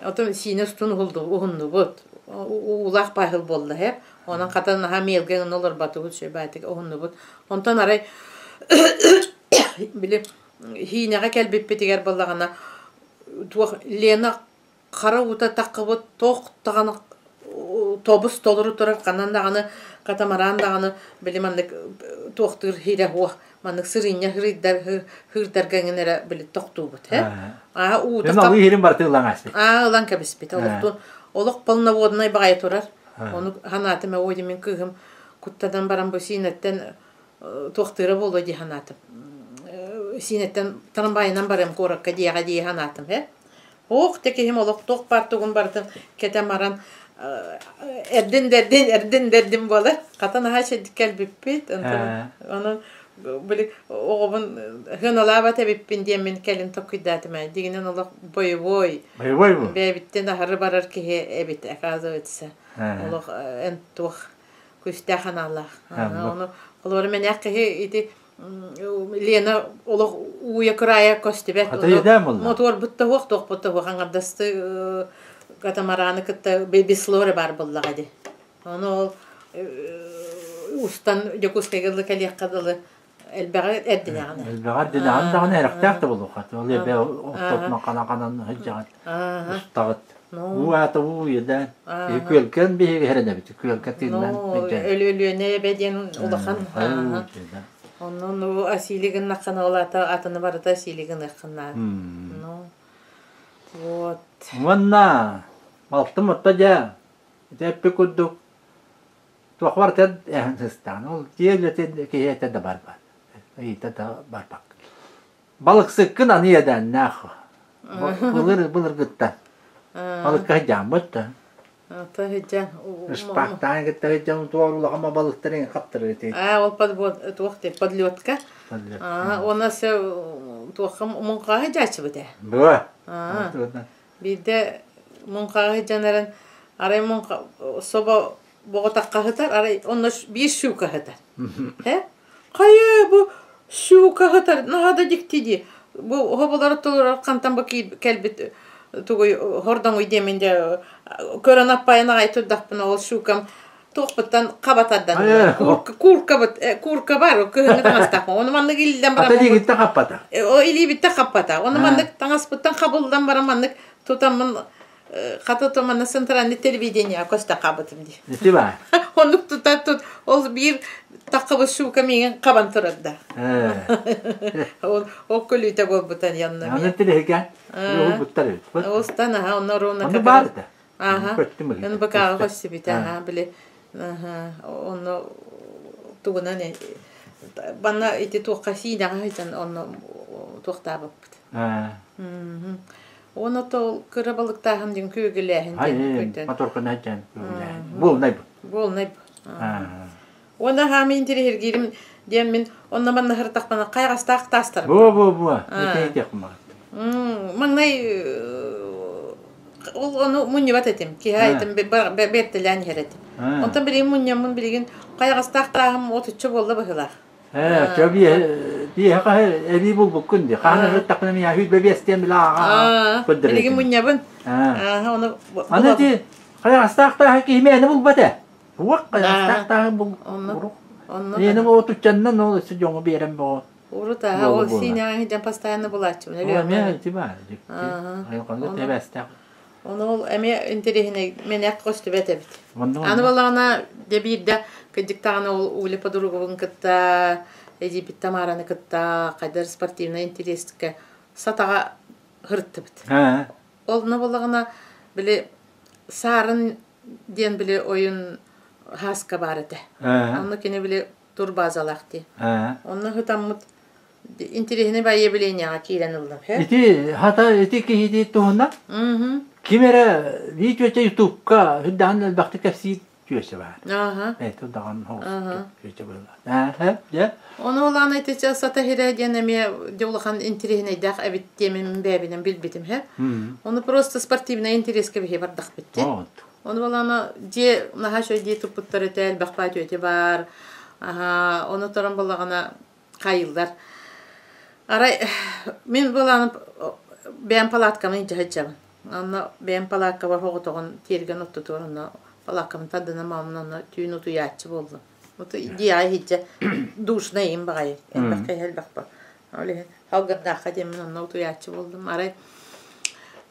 Отон сиинэ устун уһуннубут. Уулаах баһыл буолла һэ. Онон хата наһаа миэлгэ гына олорботубут, сүбээтик уһуннубут. Онтон арай били хиинэҕэ кэлбиппитигэр буоллаҕына туох Лена хара уута таххыбыт туох даҕаны тобус толору турар ханан даҕаны катамаран даҕаны били маннык туохтуур хиирэ суох маннык сырыынньа хырыйдар хыырдарга эҥин эрэ били тохтуубут э аа уута Ылан иһирин барыта ылан ааспыт. Аа ылан кэбиспит олохтун олох полноводнай баҕайы турар ону санаатым оо мин кыыһым куттанан баран бу сиинэттэн туохтыыра буолуо дии санаатым сиинэттэн трамвайынан барыам куоракка диэҕэ дии санаатым э Ох, те киһим олох туох баар тугун барытын кэтэн баран эрдин дэрдин эрдин дэрдин буолар. Хата наһаа чэйдик кэлбиппит. Онон били оҕобун хыаналаабат эбиппин диэммин кэлин токкуйдаатым ээ. Дигинэн олох боевой. Боевой бу? Бэйэбиттэн аһары барар киһи эбит, оказывается. Олох эн туох күүстээх аналлаах. Ону холобура мэнээх киһи ити Лена олох ууя кыраайа көстүбэт. Мотуорбут да суох, туохпут да суох. Аҥардасты катамараны кытта беслоры баар буоллаҕа дии. Ону ол устан Дьокуускайга дылы кэлиэххэ дылы элбэҕи эрдинэҕин. Элбэҕи эрдинэҕин даҕаны эрэхтээх да буолуохха. Ол эбэ ортотунан ханан-ханан сылдьаҕын. Устаҕыт. Уу аата уу уйадаан. Күөлгэн биһиги эрэнэбит. Күөлгэ тыыннан. Өлүөнэ эбэ диэн улахан. Онон ну асили гыннаххына ол ата атыны барыта асили гыныаххына. Ну вот. Уонна балтым отто дьэ ити эппит курдук туох барыта эһэн сыстаан ол дьиэ үлэтин киһи этэ да барбат. Ыйыта да барбак. Балыксыккын аны иэдээннээх. Былыр былыргыттан. Балыкка сылдьааммыт да. Ата сылдьан. Шпактаан кытта сылдьан туор улахан балыктарын хаптырыр ити. Аа, ол под туох ти подлётка. Аа, уонна се туохха муҥхаҕа сылдьааччыбыт ээ. Быа. Биирдэ муҥхаҕа сылдьан эрэн арай муҥха собо боҕотахха сытар, арай онно биир щука сытар. Э? Хайа бу щука сытар, наһаа да дьикти дии. Бу хоболору толорор хантан бу кэлбит тугуй хордоҥуй диэмин дьэ көрөн аппайан аҕай турдахпына ол щукам туохпуттан хаба тардан куркабыт курка бар кыһыҥҥы таҥастаахпын ону маннык илдэн баран Ата илиигиттэн хаппата. О илиибиттэн хаппата. Ону маннык таҥаспыттан хабыллан баран маннык тутаммын хата то манна центральный телевидение көстө хаабытым дии. Ити баар. Оннук тута тут ол биир таххабыт шука миигин хабан турар да. Ол ол көлүүтэ буолбутан янна. Аны тилэһигэ буттар эбит. Устан аха онно ровно Онно баар да. Аха. Көттүм НБК-ҕа көстүбүтэ аха били аха онно тугунан банна ити туохха сиинэҕэ сылдьан онно туохтаабыппыт. Уонна то кыра балыктааһын диэн күөгүлээһин диэн көтөн. Моторканы сылдьан күөгүлээһин. Буолнай бу. Буолнай бу. Уонна хаамы интириһиргиирим диэн мин онно манна сырытахпына хайаҕастаах таастарым. Бу бу бу. Ити Маҥнай ол ону мунньубат этим. Киһи айтым бэртэлээн иһэр этим. Онтон билигин мунньаммын билигин хайаҕастаах тааһым отучча буолла быһыылаах. Ээ, чө биэһэ хаһы эбии булбуккун дии. Хаһан ырыттахпына миэхэ сүүрбэ биэстиэн билэ ааҕа көрдөрөр. Билигин мунньабын. Ону Аны ити хайаҕастаах тааһы киһи мээнэ булбат ээ. Уох хайаҕастаах тааһы бул. Онно Миэнэ бу отуччаннан ол өссө дьоҥу биэрэн бөҕө. Урут аха ол сиинэҕэ сылдьан постоянно булааччыбын. Эмиэ ити баар. Айылҕаны тэбэстээх. Ону ол эмиэ интэриэһинэй мэнэк көстүбэт эбит. Аны буоллаҕына дьэ биирдэ кырдьыктаҕына ол Уля подругабын кытта эдьиийбит Тамараны кытта хайдар спортивнай интэриэскэ сатаҕа һырыттыбыт. Ол буоллаҕына били Саарын диэн били ойун Һааска баар этэ. Онно кини били турбазалаах дии. Онно һытаммыт интэриэһинэй выявлениеҕа киирэн ыллым. Ити хата ити киһити туһунан ким эрэ видео ютубка үрдээн элбэхтик кэпсиир. Күөсэ баар. Ааһа. Бэйэтэ даҕан Ааһа. күөсэ быһыылаах. Ааһа, дьэ. Ону улаан итиччэ сата иһирэ диэн эмиэ дьэ улахан интириэһинэйдээх эбит диэмин бэйэбинэн билбитим һэ. Ону просто спортивнай интэриэскэ биһи бардахпыт дии. Вот. Ону балаана дьиэ наһаа үчүгэй дии туппуттар этэ, элбэх баай түөтэ баар. Аһаа, ону туран балаҕана хайыллар. Арай мин балааны бэйэм палаткамын илдьэ сылдьабын. Онно бэйэм палааккабар соҕотоҕун тиэргэн ортотугар онно палааккабын тардынан маамын онно түүн утуйааччы буоллум. Дии иһирдьэ душно им баҕайы элбэх киһи элбэх ба. Ол иһин халгырдаахха диэммин онно утуйааччы буоллум. Арай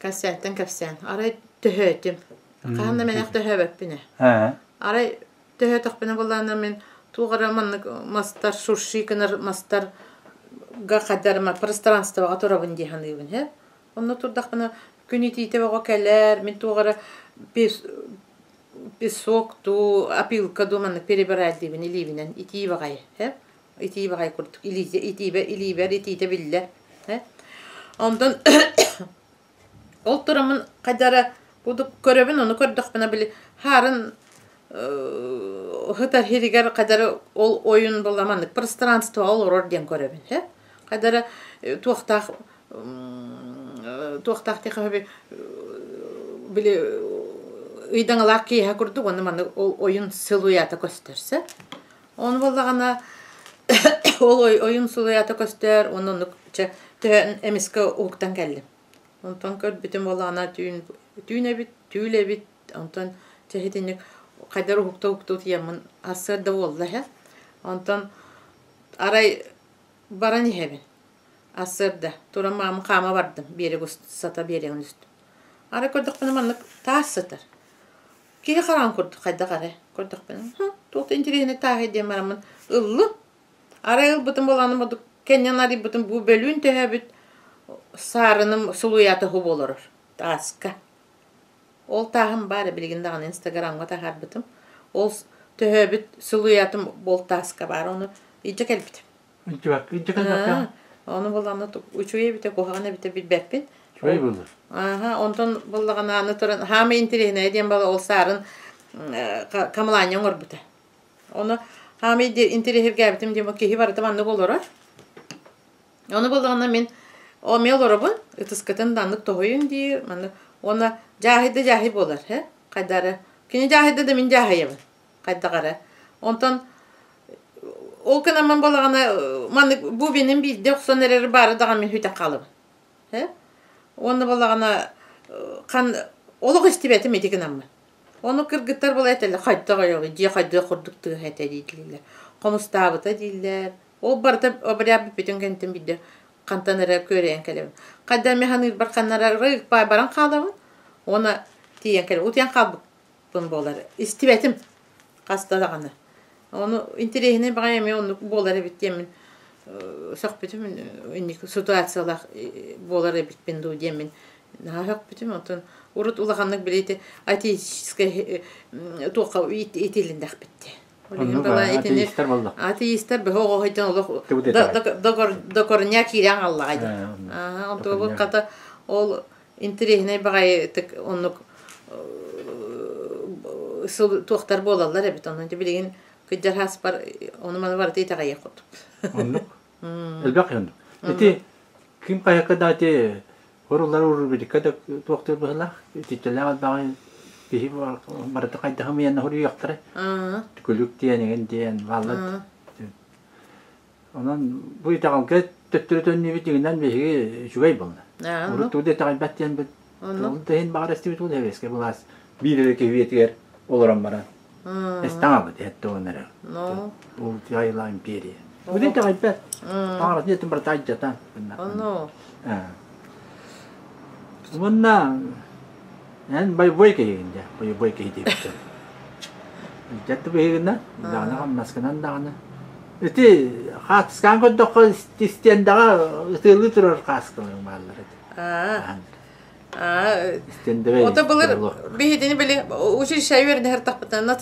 кэпсээнтэн кэпсээн. Арай төһөөтүм. Хаһан да мэнэх төһөөбөппүн ээ. Арай төһөөтөхпүнэ буоллаҕына мин туох эрэ маннык мастар шурши гынар мастарга хайдарыма пространствоҕа турабын дии саныыбын һэ. Онно турдахпына күн итиитэ бөҕө кэлэр, мин туох эрэ песок дуу, опилка дуу маннык перебирайдыыбын илиибинэн итии баҕайы һэ итии баҕайы курдук илиитэ итиибэ илиибэр итиитэ биллэр һэ онтон ол тураммын хайда эрэ кудук көрөбүн ону көрдөхпүнэ били хаарын сытар сиригэр хайда эрэ ол ойун буолла маннык пространство олорор диэн көрөбүн һэ хайда эрэ туохтаах туохтаах диэххэ били ыйдаҥалаах киэһэ курдук уонна маннык ол ойун сылуйаата көстөр сөп Ону буоллаҕына ол ойун сылуйаата көстөр уонна оннук чэ төһө эмискэ уһуктан кэллим. Онтон көрбүтүм буоллаҕына түүн түүн эбит, түүл эбит, онтон чэ итинник хайдах уһукта-уһукта утуйаммын сарсыарда буолла иһэ. Онтон арай баран иһэбин. Сарсыарда туран маамым хаама бардым, биэрэк сата биэрэгин үстүм. Арай көрдөхпүнэ маннык таас сытар. Киһи хараҕын курдук хайдах эрэ көрдөхпүнэ, туох да интэриэһинэй тааһый диэн бараммын ыллым. Арай ылбытым буоланым ордук кэннин арыйбытым бу бөлүүн төһөөбүт саарыным сулуйаата уһу олорор тааска. Ол тааһым баар билигин даҕаны инстаграмҥа таһаарбытым. Ол төһөөбүт сулуйаатым ол тааска баар ону илдьэ кэлбитим. Илдьэ кэлбэккэ? Ону буллаҕына үчүгэй эбитэ куһаҕан эбитэ билбэппин. Үчүгэй буолар. Ааһа, онтон буллаҕына аны туран хаамай интэриэһинэйэ диэн буолла ол саарын камлаанньа оҥорбута. Ону хаамай интэриэһиргээбитим диэн киһи барыта маннык олорор. Ону буллаҕына мин эмиэ олоробун, ытыскытын да аннык тоһуйун диир, маннык уонна дьааһый да дьааһый буолар, һэ, хайдары. Кини дьааһыйда да мин дьааһыйабын, хайдах эрэ. Онтон ол гынан балаҕана маннык бубинын биирдэ охсон эрэр баары даҕаны мин сүтэн хаалабын. Э? Уонна балаҕана хан олох истибэтим ити гынаммын. Ону кыргыттар була этэллэр хайдах ойоҕуй дьиэ хайдах курдук тыаһа этэ дииллэр. Хомустаабыта дииллэр. Ол барыта обряд бүппүтүн кэнниттэн биирдэ хантан эрэ күөрэйэн кэлэбин. Хайда эмэ саныырбар ханнара баран хаалабын. Уонна тиийэн кэлэбин. Утуйан хаалбыппын буолар. Истибэтим хаста даҕаны. Ону интэриэһинэй баҕайы эмиэ оннук буолар эбит диэммин сөхпүтүм инник ситуациялаах буолар эбиппин дуу диэммин наһаа сөхпүтүм. Онтон урут улаханнык били ити атеистическай туохха итилиннэхпит дии. Атеистар буолла. Атеистар бөһө оҕоһойтон олох докорня киирэн аллаҕа дии. Онтон хата ол интэриэһинэй баҕайытык оннук туохтар буолаллар эбит онон билигин кыдьар хааспар ону маны барыта итэҕэйиэх курдук оннук элбэх оннук ити ким хайакка да ити хорулар урубиликка да туохтуур быһылаах итиччэлээх элбэҕи киһи барыта хайдаһым иэнэ хоруйуохтара күлүк диэн игин диэн бааллар Онон бу итэҕэлгэ төттөрү төннүүбүт дьиҥинэн биһиги үчүгэй буолла. Урут тугу да итэҕэйбэт диэн бит ол да иһин баҕар эстибит ол сэбиэскэй былаас биир эрэ киһи үйэтигэр олорон баран эстэн хаалбыт эһэтте уон эрэ. Ол айла империя. Бу да итэҕэйбэт. Таҥаратын дьиэтин барыта айдьатан. Уонна эн бойобуой киһигин дьэ, бойобуой киһи диэбиттэр. Дьэ биһигинэ, даҕаны хамнаскынан даҕаны. Ити хаатыскаан көрдөххө истиэндэҕэ ытыалыы турар хааскалар бааллар этэ. Истиэндэбэ Ото былыр биһитини били училище үөрэнэ тахпытына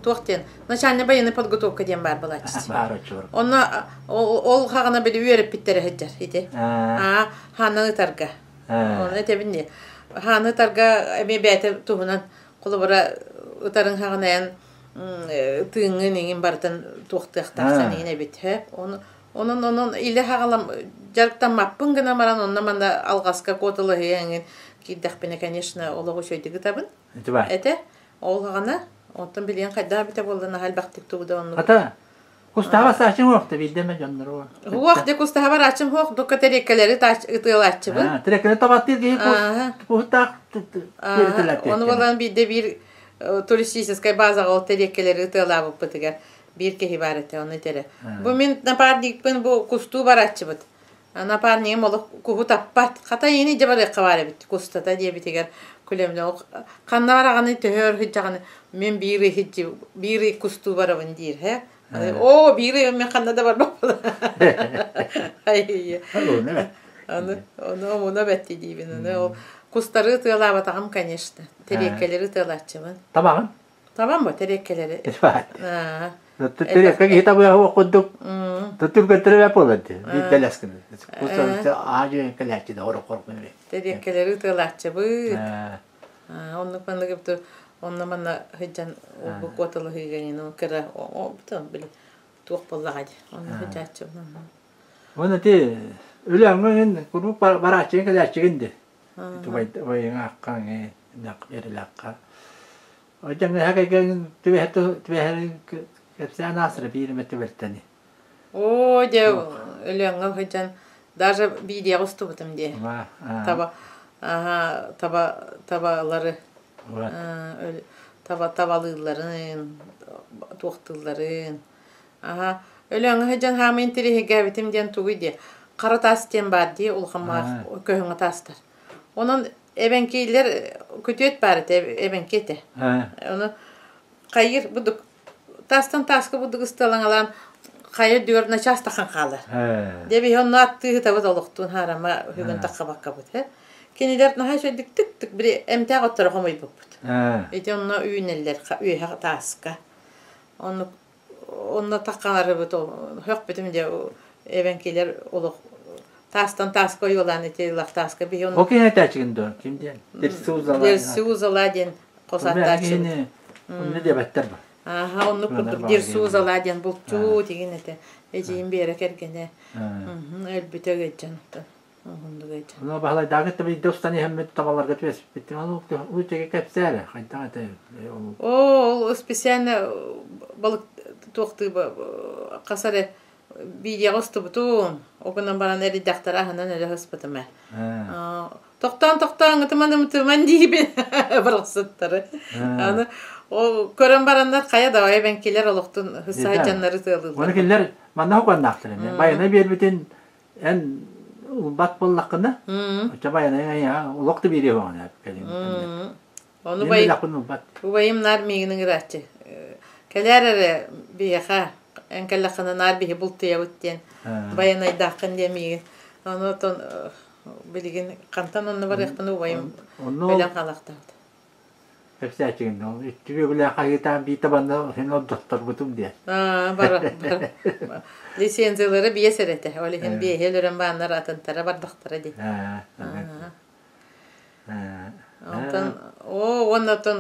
туох диэн начальная военная подготовка диэн баар буолааччы. Баар оччолорго. Онно ол хаҕана били үөрэппиттэрэ сылдьар ити. Аа хаанан ытарга. Оны этэбин дии. Хааны ытарга эмиэ бэйэтэ туһунан холобура ытарыҥ хаҕына эн тыыҥҥын иҥин барытын туохтыахтааххын иҥин эбит һэ. Ону онон онон илэ хаҕалам дьарыктаммаппын гына баран онно манна алҕаска куоталаһыйа иҥин киирдэхпинэ, конечно, олох үчүгэйдик ытабын. Этэ. Ол хаҕана оттон билиэн хайдах эбитэ буолла наһаа элбэхтик тугу да оннук. Ата Кустаһа саачым уох да биирдэ дьоннору. Уох де кустаһа барааччым хуох дукка тэриэккэлэри ытыалааччыбын. Тэриэккэлэри табаттыыр киһи куһуттаах Ону болан биирдэ биир туристическай базаҕа ол тэриэккэлэри ытыалаабыппытыгар биир киһи баар этэ, ону этэрэ. Бу мин напарникпын бу кустуу барааччыбыт. Напарнигым олох куһу таппат. Хата ини дьэ барыахха баар эбит кустата диэбитигэр күлэмнэ ханна бараҕаны төһө өр сылдьаҕыны мин биир ый биир ый кустуу барабын диир һэ. Оо биир ый мин ханна да барбаппын. Аны ону омуна бэтти диибин. Аны ол кустары тыалаабатаҕым конечно. Тэриэккэлэри тыалааччыбын. Табаҕын? Табам бу тэриэккэлэри. Тэриэккэ киһи табыаһы курдук түргэттере буолар дии. Биирдэлэс гына. Аажы кэлээччи да хорох хорох Тэриэккэлэри ытыалааччыбыт. Оннук маннык эбит онно манна сылдьан бу куоталаһыыга кыра били туох буоллаҕа дии. Онно сылдьааччыбын. Уонна ити үлэҥҥин куруук барааччыгын кэлээччигин дии. Тубайыҥааххаҥ эрилэххэ. Дьаҥыһа кэргэн түбэһэ түбэһэрин кэпсээн аасыра биир эмэ түбэлтэни. Оо, дьэ, Өлөөҥҥө сылдьан даже биидиэҕэ устубутум дии. Таба, аха, таба, табалары, таба табалыылларын, туохтуулларын. Аха, Өлөөҥҥө сылдьан хаамыы интэриэһиргээбитим диэн тугуй диэ. Хара таас диэн баар дии, улахан көһөҥө таастар. Онон эбэҥкиилэр күтүөт баар этэ, эбэҥки этэ. Ону хайыр будук таастан тааска будук ысталаҥалаан хайа үрдүгэр начаас тахан хаалар. Дьэ биһи онно аттыы олохтуун хаарама үһүгүн таххабаккабыт. Кинилэр наһаа үчүгэйдик тык-тык били эмтээх отторо хомуйбуппут. Ити онно үүнэллэр үөһэ тааска. Оннук онно таххаларыбыт хөхпүтүм дьэ эбэҥкилэр олох таастан тааска ойуолаан ити ылах тааска биһи Ол киһи этээчигин дуо? Ким диэн? Дерсу Дерсу диэн хос аттааччыбыт. Онно диэбэттэр ба. Аха, оннук курдук Дерсу диэн булчуу тигин этэ. Эдьиийим Биэрэ кэргэнэ өлбүтэ ыйдьан Ону Баһылайдааҕы биирдэ устан иһэммит табаларга түбэспиппит. Ону үчүгэй кэпсээ хайдах этэ Оо, ол специально балык туохтыы хас эрэ видеоҕа устубутум. Ол гынан баран эрийдэхтэрэ аһынан өлө сыспытым ээ. Тохтоон тохтоон ытыман ымытыман диибин барахсаттары. Аны ол көрөн бараннар хайа да эбэҥкилэр олохтун саһайдьаннары тыалыыллар. Оны кинилэр манна хуканнаахтар эмиэ. Байанай биэрбитин эн ылбат буоллаххына, оччо байанай олох да биэриэ суоҕун кэлин. Ону убайым наар миигин ыҥырааччы. Кэлээр эрэ биһиэхэ, эн кэллэххинэ наар биһи бултуйабыт диэн байанайдааххын диэн миигин. Ону отон билигин хантан онно барыахпын убайым өлөн хаалахтаабыт. Кэпсээччигин ол үтү хаһыытаан биитэ банна син ордотторбутум диэн. Бар лицензиялары биэс эрэ этэ. Ол иһин биэһи өлөрөн бааннар атынтара бардахтара дии. Онтон оо уонна оттон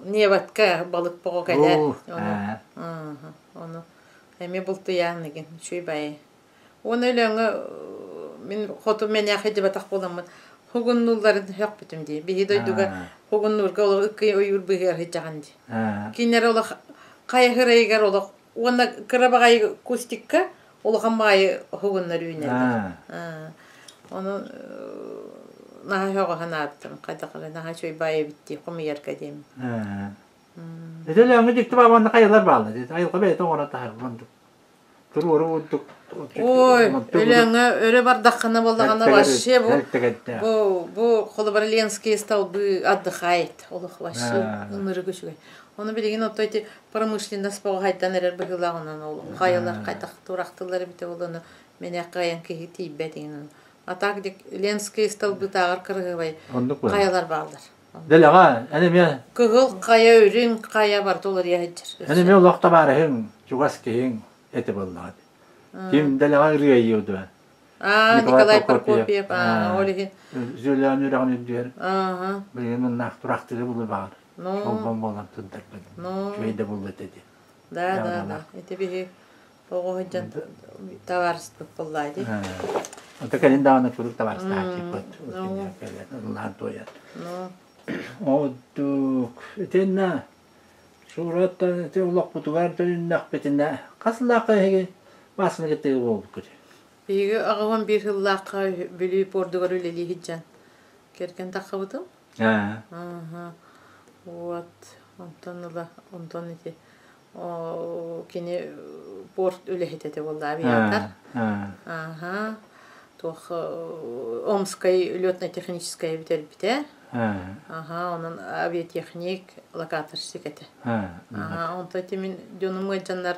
неватка балык боҕо кэлэр. Ону эмиэ бултуйаан игин үчүгэй баайы. Уонна Өлөөҥҥө мин хоту мэнээхэ дьыбатах буоламмын хугуннуулларын сөхпүтүм дии. Биһи дойдуга хугуннуурга олох ыккый ойуур быыһыгар сылдьаҕын дии. Кинилэр олох хайа ырайыгар олох уонна кыра баҕайы кустикка улахан баҕайы хугуннар үүнэллэр. Ону наһаа сөҕө санаабытым. Хайдах эрэ наһаа үчүгэй баай эбит дии хомуйарга диэммин. Ити Өлөөҥҥө дьикти баабанна хайалар бааллар. Айылҕа бэйэтэ оҥорон таһар мандык. Туруору курдук Ой, Өлөөҥҥө өрө бардаххына буоллаҕына вообще бу бу бу холобура Ленские столбы отдыхает олох вообще ынырык үчүгэй. Ону билигин оттон ити промышленность боҕоһайдан эрэр быһыылаах онон ол хайалар хайдах туорахтылар эбитэ ол ону мэнэх кыайан киһи тиийбэт иҥин. А так Ленские столбытааҕар кырыһыбай хайалар бааллар. Дэлэҕэ, эн эмиэ Кыһыл хайа, үрүҥ хайа барыта уларыйа сылдьар. Эн эмиэ олох табаарыһыҥ, чугас киһиҥ этэ буоллаҕа. Ким дэлэҕэ ырыайыа дуо? А, Николай Николай Прокопьев. Прокопьев, а, ол иһин. Зүлээн үрэҕин үрдүгэр Ага. билигин муннаах тураахтыгы булу баҕар. Ну, Холбон буолан турдарбын. ну, Үчүгэй да булла этэ дии. да, да, да. Ити биһи оҕо сылдьан табаарыспыт буоллаа дии. Онто кэлин даҕаны куруук табаарыстаһааччыппыт. Ну, Ыллаан туойан. ну, Оддук. Итиннэ Сураттан ити олохпутугар төнүннэхпитинэ хас сыллаахха эһиги баасыны кытта буолбуккут? Биһиги аҕабын биир сыллаахха Бүлүү пуордугар үлэлии сылдьан кэргэн таххыбытым. Аа. Ага. Вот. Онтон ыла, онтон ити кини порт үлэһитэ этэ буолла авиатор. Аа. Аха. Туох Омскай летно-техническай бүтэрбитэ. Аа. Аха, онон авиатехник, локаторщик этэ. Аа. Аха, онтон ити мин дьонум ыалдьаннар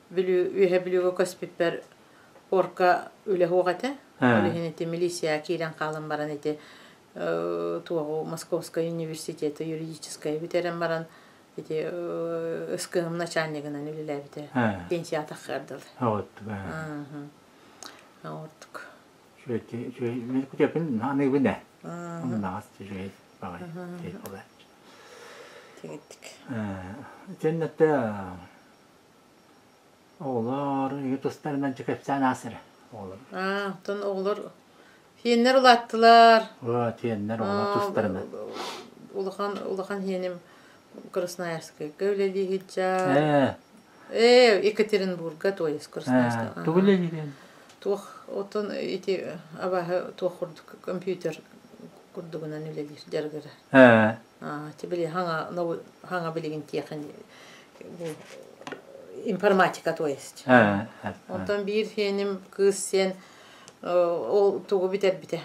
Бүлүү, Үөһэ Бүлүүгэ көспүппэр порка үлэ суох этэ. Ол иһин ити милиция киирэн хаалан баран ити туоҕу Московскай университеты юридическай бүтэрэн баран ити СКМ начальнигынан үлэлээбитэ. Пенсия таххыар дылы. Вот. Ортук. Үчүгэй, мен күтөпүн аныыбын ээ. Умнаҕас үчүгэй баҕай ол. Тигиттик. Итиннэтэ оҕолор тустарынан кэпсээн аасара оҕолор. Аа, оттон оҕолор Сиэннэр улааттылар. Оо, тиэннэр оҕолор тустарынан. Улахан улахан сиэним Красноярскайга үлэлии сылдьар. Ээ. Ээ, Екатеринбурга, то есть Красноярска. Тугу үлэлиирин? Туох, оттон ити абааһы туох курдук компьютер курдугунан үлэлиир дьарыгыра. Ээ. Аа, били хаҥа хаҥа билигин тиэхэн бу информатика то есть. Ээ. Онтон биир сиэним кыыс сиэн ол тугу бүтэрбитэ.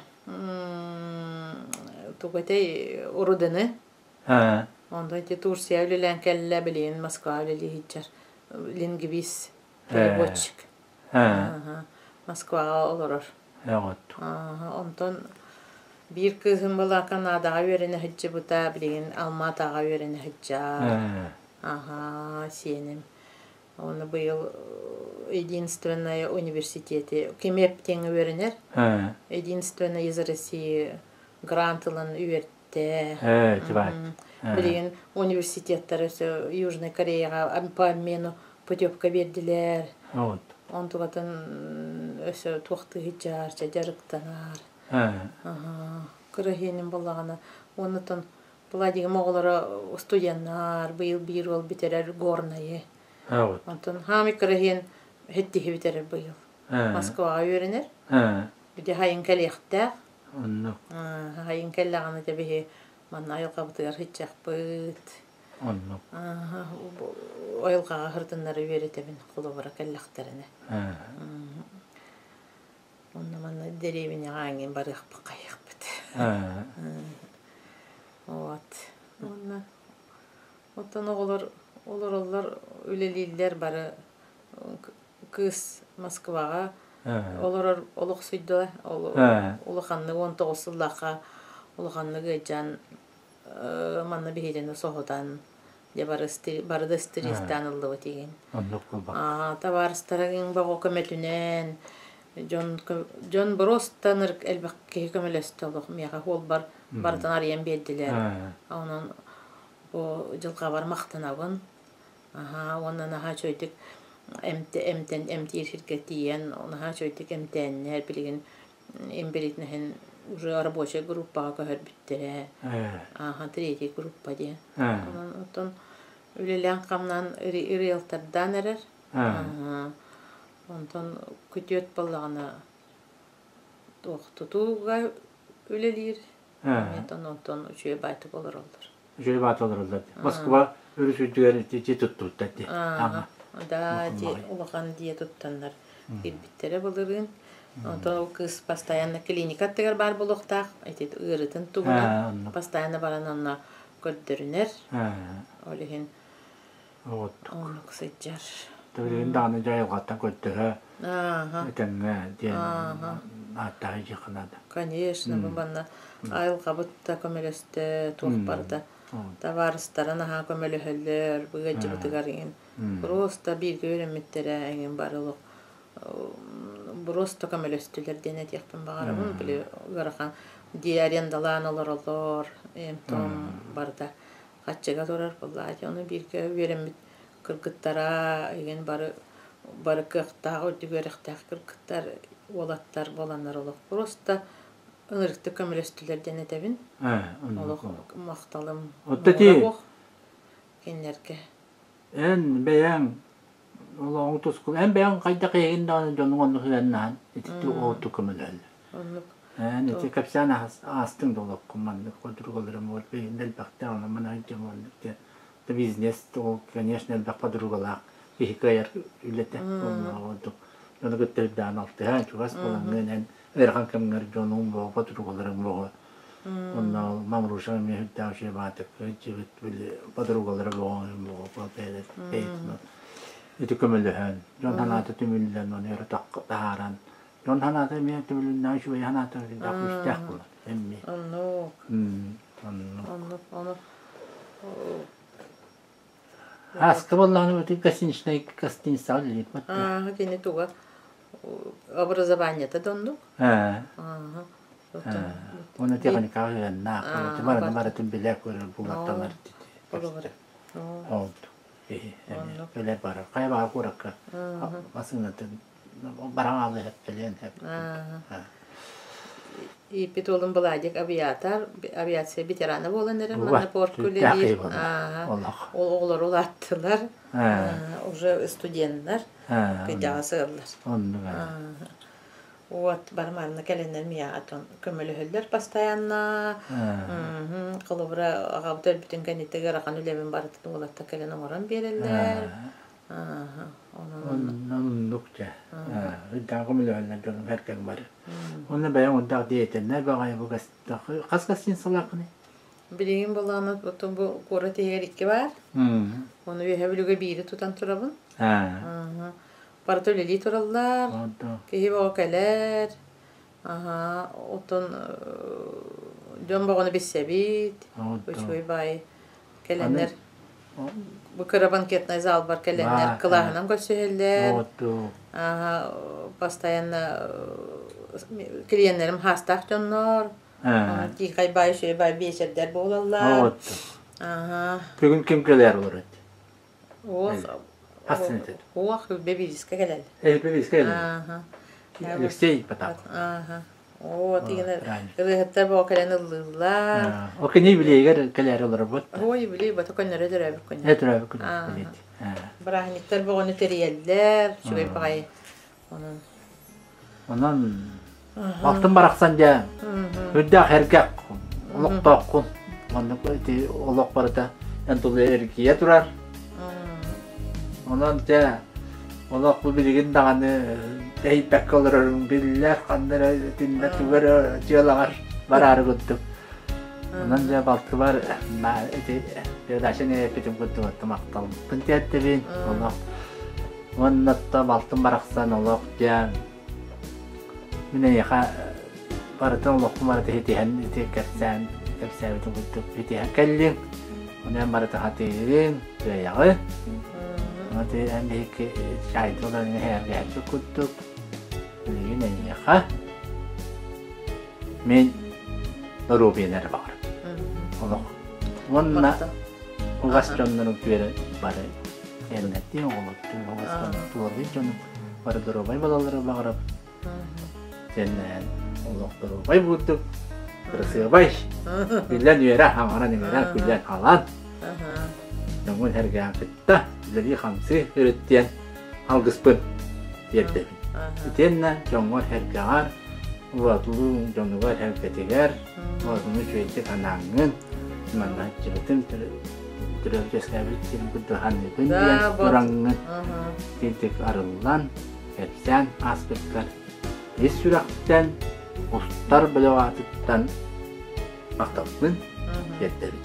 Тугу этэй РУДНы. Ээ. Онтон ити Турция үлэлээн кэллэ, билигин Москва үлэлии сылдьар. Лингвист, переводчик. Ээ. Москваҕа олорор. Эҕот. Онтон биир кыыһым была Канадаҕа үөрэнэ сылдьыбыта, билигин Алма-Атаҕа үөрэнэ сылдьар. Аха, сиэним. Оны быйыл единственное университети КИМЭП диэҥҥэ үөрэнэр. Единственное из России грант ылан үөртэ. Ээ, тибаат. Билигин университеттар өссө Южной Кореяҕа по обмену путевка биэрдилэр. Вот. Онтугатын өссө туохтыы сылдьар, дьарыктанар. Ээ. Кыра иһиэним буоллаҕына, уоннатан Владигым оҕолоро студеннар, быйыл биир уол бүтэрэр Горнайы. Вот. Онтон хаамый кыра иһиэн хэттиһи бүтэрэр быйыл. Москваҕа үөрэнэр. Ээ. Бити хайын кэлиэхтээх. Оннук. Хайын кэллэҕинэ дьэ биһи манна айылҕабытыгар сыччахпыт. Оннук. Айылҕаҕа сырытыннары үөрэтэбин холобура кэллэхтэринэ. Ээ. Онно манна дэриэбинэҕэ аҥин барыахпыт хайыахпыт. Ээ. Вот. Уонна оттон оҕолор олороллор, үлэлииллэр бары кыыс Москваҕа олорор олохсуйда улаханнык 19 сыллаахха улаханнык ыалдьан манна биһиэни соһутан дьэ бары бары да стресстээн ыллыбыт игин. Оннук буолбат. Табаарыстара бөҕө көмөтүнэн дьон дьон просто элбэх киһи көмөлөстө олох миэхэ хуолбар барытын арыйан биэрдилэр. Онон бу дьылҕабар махтанабын. Аһаа уонна наһаа үчүгэйдик эмтэн эмтиир сиргэ тиийэн наһаа үчүгэйдик эмтээннэр билигин инбэлиитинэһин уже рабочай группаҕа көһөрбүттэрэ. Ааха третий группа диэн. Онон оттон үлэлээн-хамнаан риэлтордаан эрэр. Онтон күтүөт буоллаҕына туох тутууга үлэлиир. Онтон онтон үчүгэй баайтык олороллор. Үчүгэй баайты олороллор. Москва өрүс үрдүгэр ити туттубуттар дии. Да, улахан дьиэ туттаннар киирбиттэрэ былырыын. Онтон ол кыыс постоянно клиника аттыгар баар буолуохтаах. Ити ыарытын туһунан постоянно баран онно көрдөрүнэр. Ол иһин оннук сылдьар. Билигин даҕаны дьайылҕаттан көрдөһө этэҥҥэ диэн ааттаах дьиэххэ наада. Конечно, бу манна айылҕабыт да көмөлөстө, туох барда. Табаарыстара наһаа көмөлөһөллөр, быгыалдьыбытыгар иҥин. Просто бииргэ үөрэммиттэрэ эҥин бары олох. Просто көмөлөстүлэр диэн этиэхпин баҕарабын. Били ыарахан дьиэ арендалаан олороллор, эм-том барыта хаччыга турар буоллаҕа. Ону бииргэ үөрэммит кыргыттара игин бары бары кыахтаах, үрдүк үөрэхтээх кыргыттар, уолаттар буоланнар олох просто ынырыктык көмөлөстүлэр диэн этэбин. Олох махталым муҥура кинилэргэ. Эн бэйэҥ олоҕуҥ тускул эн бэйэҥ хайдах эйигин даҕаны дьонуҥ оннук сыһыаннаһан ити оҕоту көмөлөһөллөр. Оннук. Эн ити кэпсээн аастыҥ да олоххун маннык подругаларым вот бэйэҥ элбэхтэ онон манна дьон оннук диэн бизнес ол конечно элбэх подругалаах киһи кыайар үлэтэ оннук дьону кытта үрдээн алтыһан чугас буолаҥҥын эн ыарахан кэмҥэр дьонуҥ буоҕа подругаларыҥ буоҕа онно Мамруша эмиэ үрдээх үчүгэй баатык дьибит били подругалара буоҕа буоҕа бэйэтин ити көмөлөһөн дьон санаата түмүллэн ону өрө таһааран дьон санаата эмиэ түмүлүннээх үчүгэй санаата үрдээх күүстээх буолар эмиэ оннук оннук оннук ону Ааска буоллаҕына ити гостиничнай гостиницаҕа үлэлиир Аа, кини туга образованиета да оннук. Ээ. Ааһа. Уонна техникаҕа ыаннаах, барытын барытын билэ көрөр булатталар Болугура. Ол киһи эмиэ кэлэр барар. Хайа баҕар куоракка массыынатын баран аалыһап кэлиэн сөп. Ииппит уолум Владик авиатор, авиация ветерана буолан эрэр манна портка үлэлиир. Ол оҕолор улааттылар, уже студеннар, кыйдаҕа сыаллар. Вот бары манна кэлэннэр миэхэ көмөлөһөллөр постоянно. Холобура, аҕабыт өлбүтүн кэнниттэн ыарахан үлэбин барытын уолаттар кэлэн оҥорон биэрэллэр. Оннук дьэ. Ыйдааҕы көмөлөһөллөр дьонум эркэҥ бары. Онно бэйэҥ урдаах диэтэннэр баҕайы бу хас гостиницалааххыный? Билигин былаана бу куорат иһигэр икки баар. Ону үөһэ Бүлүүгэ биири тутан турабын. Барыта үлэлии тураллар. Киһи бөҕө кэлэр. Аһаа, оттон дьон бөҕөнү билсэбит. Үчүгэй баай кэлэннэр бу кыра банкетнай залбар кэлэннэр кылааһынан көрсүһэллэр. Постоянно клиеннэрим хаастаах дьоннор. Тихай баай, үчүгэй баай биэчэрдэр буолаллар. Бүгүн ким кэлэр олорор? Уох, бэбиискэ кэлэл. Бэбиискэ кэлэл. Алексей Потапов. Оо, тигинэ ырыаһыттар боо кэлэн ыллыыллар. О кини билиэгэр кэлээри олоробут. Ой, били бата көннөрө төрөөбүт күнэ. Э төрөөбүт күнэ. Бырааһынньыктар боҕону тэрийэллэр, үчүгэй баҕайы. Онон Онон алтын барахсан дьэ үрдээх эргэх олохтооххун. Маннык ити олох барыта эн тулу эргийэ турар. Онон дьэ олох бу билигин даҕаны тэйбэккэ олорорум биллэр, ханна эрэ итиннэ тугу эрэ дьыалаҕар бараары курдук. Онон дьэ балтыбар ити передачаны эппитим курдук махталбын тиэрдэбин. Олох уонна балтым барахсан олох дьэ мин эйиэхэ барытын олохпун барыта итиһэн ити кэпсээн кэпсээбитим курдук итиһэн кэллиҥ. Ону эн барыта хатыырын, кыайаҕын. Ону эн биһикки чаайда олорон эһэргэһэрбит курдук билигин эйиэхэ мин доруобуйаны эрэ баҕарабын. Олох. Уонна угас дьоннорун түөрэ бары эрнэттиин оҕолоттун угас дьонун туордун дьонун бары доруобай буолаллары баҕарабын. Сэннээн олох доруобай буурдук, кырасыабай, күлэн үөрэ, хаҥаран иҥэрэн күлэн халаан, дьоҥҥун сэргээн кытта үлэлии-хамсыы өрүттүөн алгыспын тиэрдэбин. Итиэннэ дьоҥҥор сэргэҕэр, уратылуу дьонугар сэргэтигэр, уратыны үчүгэйдик анааҥҥын, манна дьыбытын төрөөбүт сирин курдук саныыбын диэн тураҥҥын тиэрдик арыллан, кэпсээн ааспыккар ис сүрэхтэн устар бөлөх аатыттан махталбын тиэрдэбин.